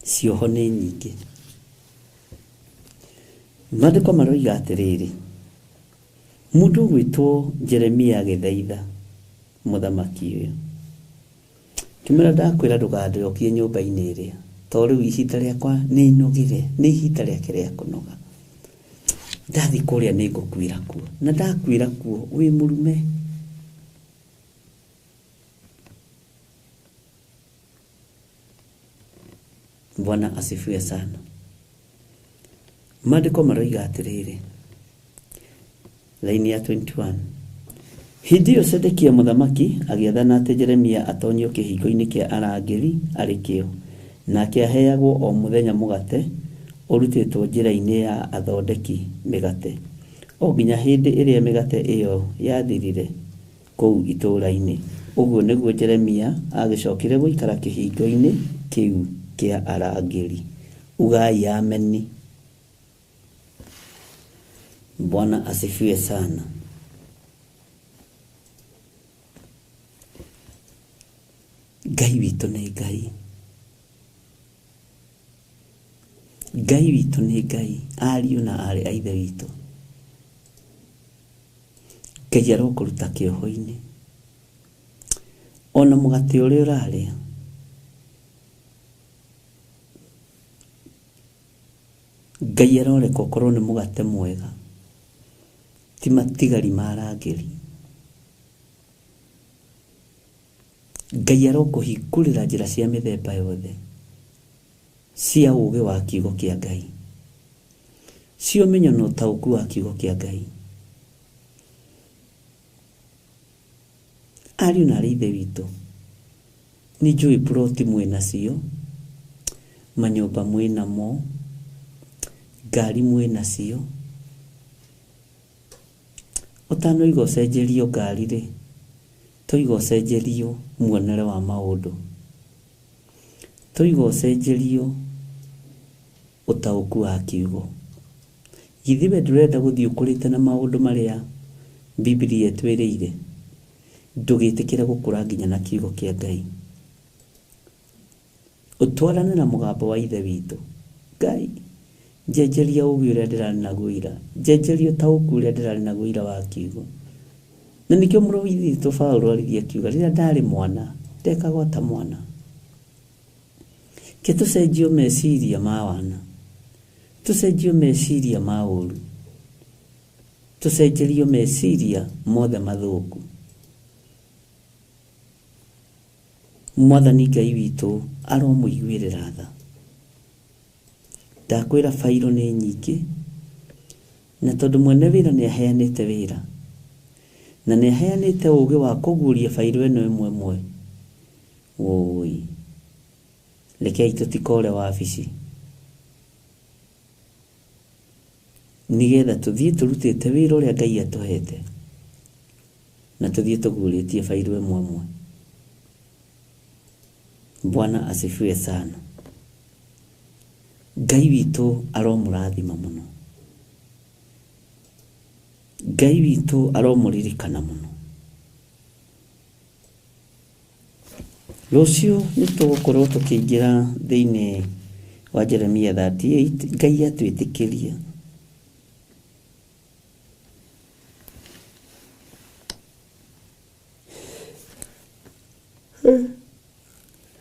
Cioho nĩ nyingĩ. Maandĩko maroiga atĩrĩrĩ, mũndũ ũgwĩtwo Jeremia agĩthaitha mũthamaki ũyũ, kĩmwĩra ndakwĩra ndũkanjokie nyũmba-inĩ ĩrĩa, tondũ rĩu ihinda rĩakwa nĩ inogire, nĩ ihinda rĩake rĩa kũnoga. Ndathi kũrĩa nĩ ngũkuĩra kuo, na ndakuĩra kuo wĩ mũrume. Bwana asifiwe sana. Maandĩko maroiga atĩrĩrĩ, laini ya 21, hĩndĩ ĩyo Zedekia mũthamaki agĩathana atĩ Jeremia atonyio kĩhingo-inĩ kĩa arangĩri arĩ kĩo, nake aheagwo o mũthenya mũgate ũrutĩtwo njĩra-inĩ ya athondeki mĩgate, o nginya hĩndĩ ĩrĩa mĩgate ĩyo yathirire kũu itũũra-inĩ. Ũguo nĩguo Jeremia agĩcokire gũikara kĩhingo-inĩ kĩu kĩa arangĩri. Ugai ameni. Bwana asifiwe sana. Ngai witũ nĩ Ngai. Ngai witũ nĩ Ngai, ariũ na aarĩ a Ithe witũ. Ngai arokũruta kĩoho-inĩ. Ona mũgate ũrĩa ũrarĩa, Ngai aroreka ũkorwo nĩ mũgate mwega, ti matigari ma arangĩri. Ngai arokũhingũrĩra njĩra cia mĩthemba yothe cia ũũgĩ wa kiugo kĩa Ngai, cia ũmenyo na ũtaũku wa kiugo kĩa Ngai. Ariũ na aarĩ a Ithe witũ, nĩ njũĩ ploti mwĩ nacio, manyũmba mwĩ namo, ngari mwĩ nacio. Ũtanoiga ũcenjerio ngari rĩ, toiga ũcenjerio muonere wa maũndũ, toiga ũcenjerio ũtaũku wa kiugo. Githĩ we ndũrenda gũthiĩ ũkũrĩte na maũndũ marĩa Bibilia ĩtwĩrĩire? Ndũgĩtĩkĩre gũkũra nginya na kiugo kĩa Ngai. Ũtwarane na mũgambo wa Ithe witũ. Ngai, njenjeria ũũgĩ ũrĩa ndĩrarĩ naguo ira, njenjeria ũtaũku ũrĩa ndĩrarĩ naguo ira wa kiugo. Na nĩkĩo mũrũ wa Ithe witũ Paũlũ aririe akiuga, rĩrĩa ndarĩ mwana, ndekaga o ta mwana. Ke tũcenjio meciria ma wana, tũcenjio meciria ma ũru, tũcenjerio meciria mothe mathũku. Mwathani Ngai witũ aromũiguĩrĩra tha. Ndakwĩra bairo nĩ nyingĩ, na tondũ mwene wĩra nĩ aheanĩte wĩra, na nĩ aheanĩte ũũgĩ wa kũguũria bairo ĩno ĩmwe ĩmwe. Wũi, rekei tũtikore wabici, nĩgetha tũthiĩ tũrutĩte wĩra ũrĩa Ngai atũhete, na tũthiĩ tũguũrĩtie bairo ĩmwe ĩmwe. Bwana asifiwe sana. Ngai witũ aromũrathima mũno. Ngai witũ aromũririkana mũno. Rũciũ nĩ tũgũkorwo tũkĩingĩra thĩinĩ wa Jeremia 38. Ngai atwĩtĩkĩrie.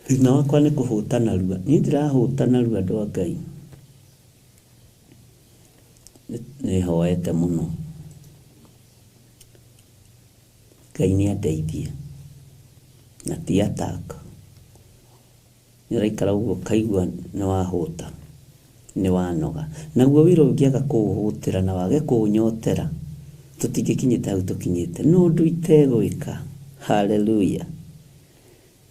Thĩna wakwa nĩ kũhũta narua. Niĩ ndirahũta narua andũ a Ngai. Nĩ hoete mũno. Ngai nĩ andeithie. Na ti attack. Nĩ ũraikara ũguo ũkaigua nĩ wahũta, nĩ wanoga. Naguo wĩra ũngĩaga kũũhũtĩra na wage kũũnyotera, tũtingĩkinyĩte hau tũkinyĩte. No ũndũ itegwĩka. Hallelujah.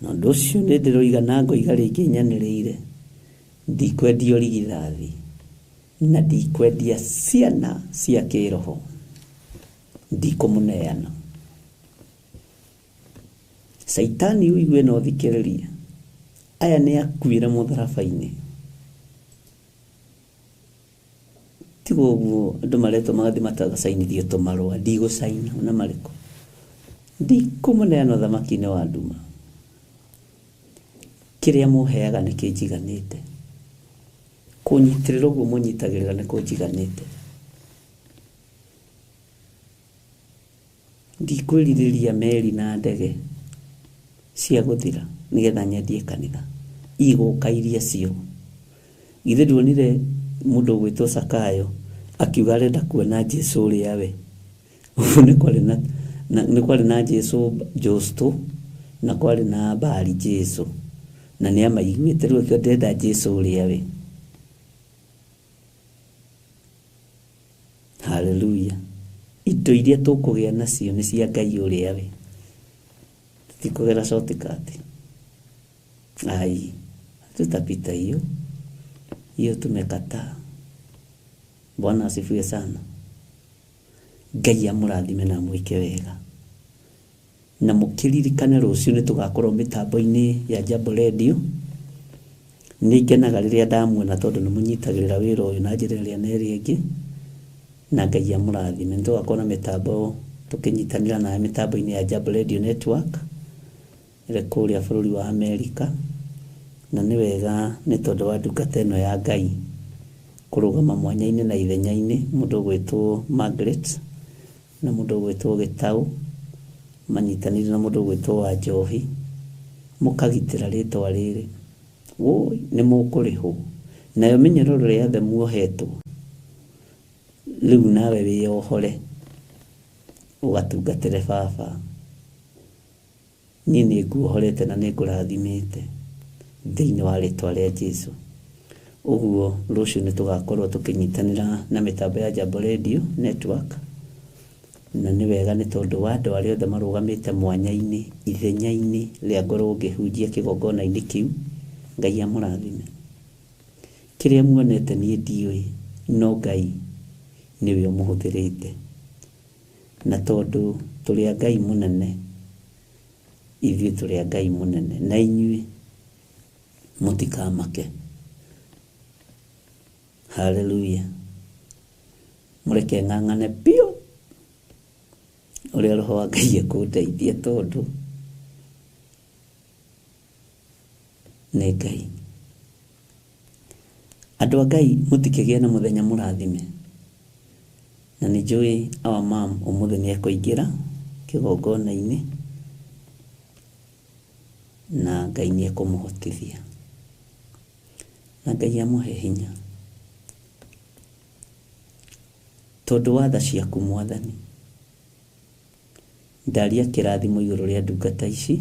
Na ũndũ ũcio nĩ ndĩroiga na ngoiga rĩngĩ nyanĩrĩire, ndikwendia ũrigithathi na ndikwendia ciana cia kĩroho, ndikũmũneana. Caitani ũigue na ũthikĩrĩrie, aya nĩ akuĩre mũtharaba-inĩ. Tiga ũguo andũ maretwo magathiĩ matagacainithio tũmarũa, ndigũcaina ona marĩkũ. Ndikũmũneana ũthamaki-inĩ wa nduma. Kĩrĩa mũheaga nĩ kĩnjiganĩte. Kũnyitĩrĩra ũguo mũnyitagĩrĩra nĩ kũnjiganĩte. Ndikwĩrirĩria meri na ndege cia gũthira nĩgetha nyendie kanitha. Igũka iria cio. Githĩ nduonire mũndũ ũgwĩtwo Sakayo Akiuga arenda kuona Jesu ũrĩa we. Ũguo nĩ kwarĩ na nĩ kwarĩ na Jesu Justo na kwarĩ na Bari Jesu na nĩ amaiguĩte rĩu akĩo ndĩrenda Jesu ũrĩa we. Haleluya. Indo iria tũkũgĩa nacio nĩ cia Ngai ũrĩa we. Tũtikũgera shortcut. Ai, tutapita hiyo hiyo, tumekataa. Bwana asifiwe sana. Ngai amũrathime na amwĩke wega. Na mũkĩririkane rũciũ nĩ tũgakorwo mĩtambo-inĩ ya Jambo Radio. Nĩ ngenaga rĩrĩa ndamuona tondũ nĩ mũnyitagĩrĩra wĩra ũyũ na njĩra ĩrĩa na ĩrĩa ĩngĩ. Na Ngai amũrathime. Nĩ tũgakorwo na mĩtambo tũkĩnyitanĩra nayo mĩtambo-inĩ ya Jambo Radio Network ĩrĩa kũrĩa bũrũri wa Amerika. Na nĩ wega nĩ tondũ wa ndungata ĩno ya Ngai kũrũgama mwanya-inĩ na ithenya-inĩ, mũndũ ũgwĩtwo Margaret na mũndũ ũgwĩtwo Gĩtaũ manyitanĩire na mũndũ ũgwĩtwo Wanjohi, mũkagitĩra rĩtwa rĩrĩ. Woi, nĩ mũkũrĩhwo. Nayo mĩnyororo ĩrĩa yothe muohetwo, rĩu nawe wĩyohore ũgatungatĩre baba. Niĩ nĩ nguohorete na nĩ ngũrathimĩte thĩinĩ wa rĩtwa rĩa Jesu. Ũguo rũciũ nĩ tũgakorwo tũkĩnyitanĩra na mĩtambo ya Jambo Radio Network. Na nĩ wega nĩ tondũ wa andũ arĩa othe marũgamĩte mwanya-inĩ ithenya-inĩ rĩa ngorwo ngĩhunjia kĩgongona-inĩ kĩu. Ngai amũrathime. Kĩrĩa muonete niĩ ndiũĩ, no Ngai nĩwe ũmũhũthĩrĩte. Na tondũ tũrĩ a Ngai mũnene, ithuĩ tũrĩ a Ngai mũnene, na inyuĩ mũtikamake. Haleluya. Mũreke ng'ang'ane biũ ũrĩa Roho wa Ngai ekũndeithia tondũ nĩ Ngai. Andũ a Ngai mũtikĩgĩe na mũthenya mũrathime. Na nĩ njũĩ our mom ũmũthĩ nĩ ekũingĩra kĩgongona-inĩ na Ngai nĩ ekũmũhotithia. Na Ngai amũhe hinya. Tondũ wa tha ciaku Mwathani, ndaria kĩrathimo igũrũ rĩa ndungata ici.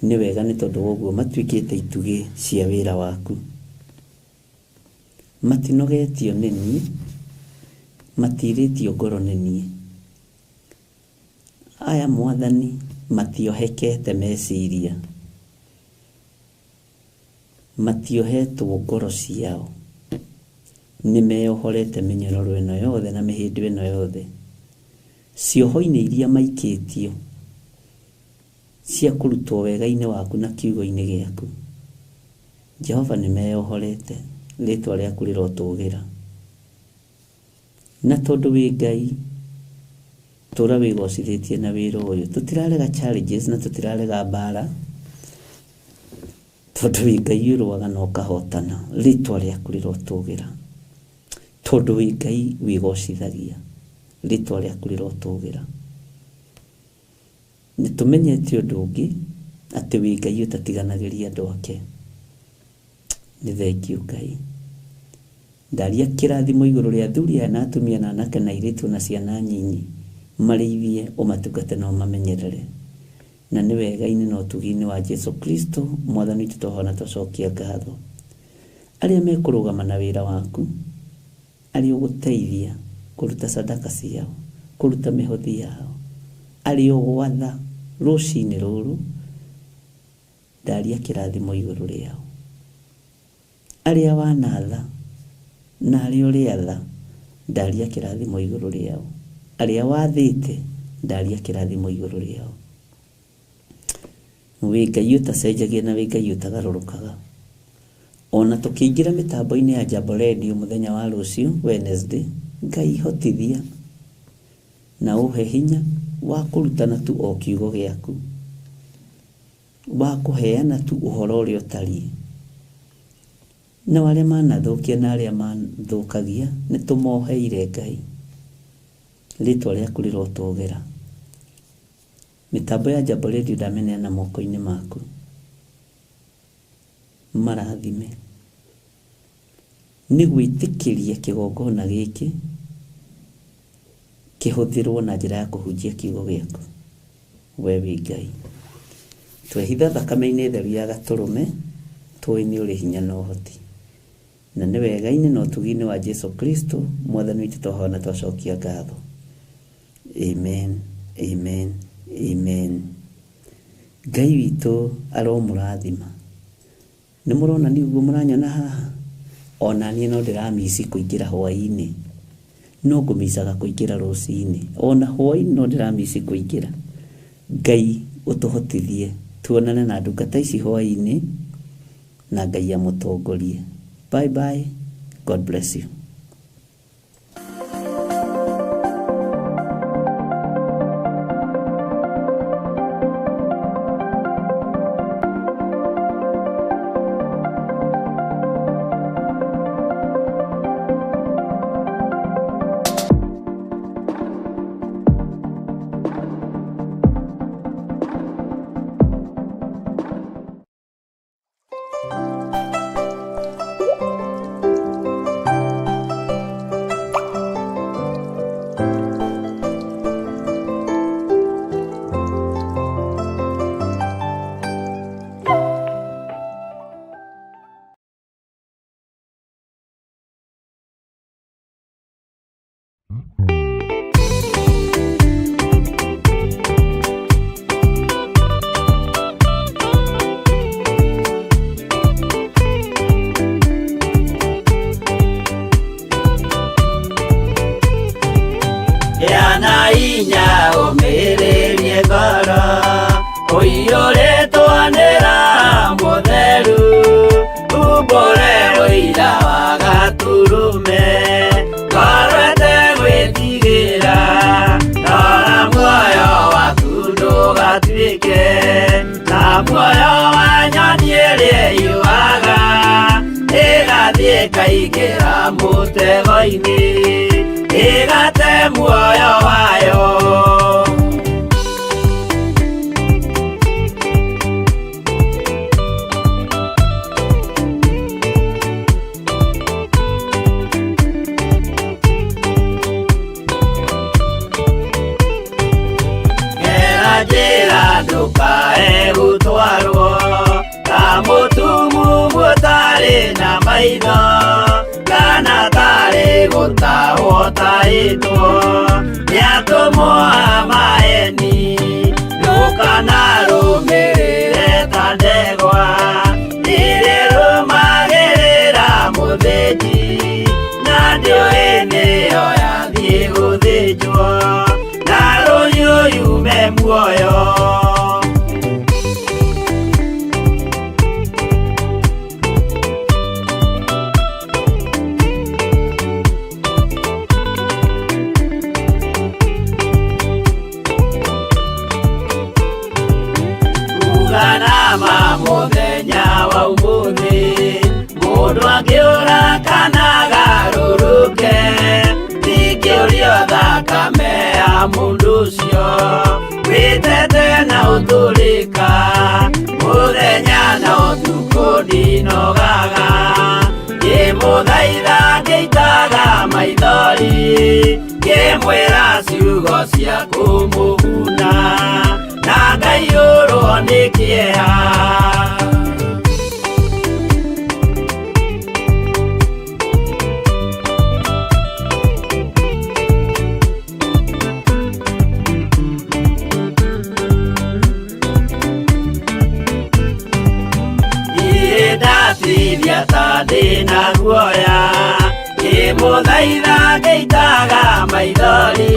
Nĩ wega nĩ tondũ wa ũguo matuĩkĩte itugĩ cia wĩra waku. Matinogetio nĩ niĩ, matirĩtio ngoro nĩ niĩ. Aya Mwathani matiohekete meciria, matiohetwo ngoro ciao, nĩ meyohorete mĩnyororo ĩno yothe na mĩhĩndo ĩno yothe. Cioho-inĩ iria maikĩtio cia kũrutwo wega-inĩ waku na kiugo-inĩ gĩaku. Jehova nĩ meyohorete, rĩtwa rĩaku rĩrotũgĩra. Na tondũ wĩ Ngai, tũra wĩgocithĩtie na wĩra ũyũ. Tũtirarega challenges na tũtirarega mbara, tondũ wĩ Ngai ũrũaga na ũkahotana. Rĩtwa rĩaku rĩrotũgĩra. Tondũ wĩ Ngai wĩgocithagia, rĩtwa rĩaku rĩrotũgĩra. Nĩ tũmenyete ũndũ ũngĩ, atĩ wĩ Ngai ũtatiganagĩria andũ ake. Nĩ thengiũ Ngai. Ndaria kĩrathimo igũrũ rĩa athuri aya na atumia na anake na airĩtu na ciana nyinyi, marĩithie, ũmatungate na ũmamenyerere. Na nĩ wega-inĩ na ũtugi-inĩ wa Jesu Kristo Mwathani witũ twahona twacokia ngatho. Arĩa mekũrũgama na wĩra waku, arĩa ũgũteithia kũruta sadaka ciao, kũruta mĩhothi yao, arĩa ũgwatha rũcinĩ rũrũ, ndaria kĩrathimo igũrũ rĩao. Arĩa wanatha na arĩa ũrĩatha, ndaria kĩrathimo igũrũ rĩao. Arĩa wathĩte, ndaria kĩrathimo igũrũ rĩao. Wĩ Ngai ũtacenjagia na wĩ Ngai ũtagarũrũkaga. Ona tũkĩingĩra mĩtambo-inĩ ya Jambo Radio mũthenya wa rũciũ Wednesday, Ngai hotithia na ũhe hinya wa kũrutana tu o kiugo gĩaku, wa kũheana tu ũhoro ũrĩa ũtariĩ. Na arĩa manathũkia na arĩa mathũkagia nĩ tũmoheire Ngai. Rĩtwa rĩaku rĩrotũgĩra. Mĩtambo ya Jambo Radio ndamĩneana moko-inĩ maku. Marathime. Nĩ gwĩtĩkĩria kĩgongona gĩkĩ kĩhũthĩrwo na njĩra ya kũhunjia kiugo gĩaku. We wĩ Ngai. Twehitha thakame-inĩ theru ya Gatũrũme, tũĩ nĩ ũrĩ hinya na ũhoti. Na nĩ wega-inĩ na ũtugi-inĩ wa Jesu Kristo, Mwathani witũ twahoya na twacokia ngatho. Amen, amen, amen. Ngai witũ aromũrathima. Nĩ mũrona niĩ ũguo mũranyona haha? Ona niĩ no ndĩramici kũingĩra hwaĩ-inĩ. No ngũmicaga kũingĩra rũcinĩ. Ona hwaĩ-inĩ no ndĩramici kũingĩra. Ngai ũtũhotithie tuonane na ndungata ici hwaĩ-inĩ na Ngai amũtongorie. Bye bye. God bless you. Gĩa na hinya ũmĩrĩrie ngoro ũiyũrĩtwo nĩ Roho Mũtheru, umbũre ũira wa Gatũrũme, ngoro ĩtegwĩtigĩra, rora muoyo waku ndũgatuĩke ta muoyo wa nyoni ĩrĩa ĩyũaga, ĩgathiĩ ĩkaingĩra mũtego-inĩ, ĩgate muoyo wayo. Gera njĩra ndũkae gũtwarwo ta mũtumumu ũtarĩ na maitho, kana tarĩ gũtahwo ũtahĩtwo nĩ atũmwo a maeni. Ndũkanarũmĩrĩre ta ndegwa ĩrĩrũmagĩrĩra mũthĩnji, na ndĩũĩ nĩyo yathiĩ gũthĩnjwo, na rũhiũ yume muoyo. Uga na ma mũthenya wa ũmũthĩ, mũndũ angĩũra kana agarũrũke, ndingĩũrio thakame ya mũndũ ũcio wĩtete na ũtũrĩka, mũthenya na ũtukũ ndinogaga, ngĩmũthaitha ngĩitaga maithori, ngĩmwĩra ciugo cia kũmũguna, na ngaiyũrwo nĩ kĩeha. Niĩ ndatithia ta ndĩna guoya, ngĩmũthaitha ngĩitaga maithori,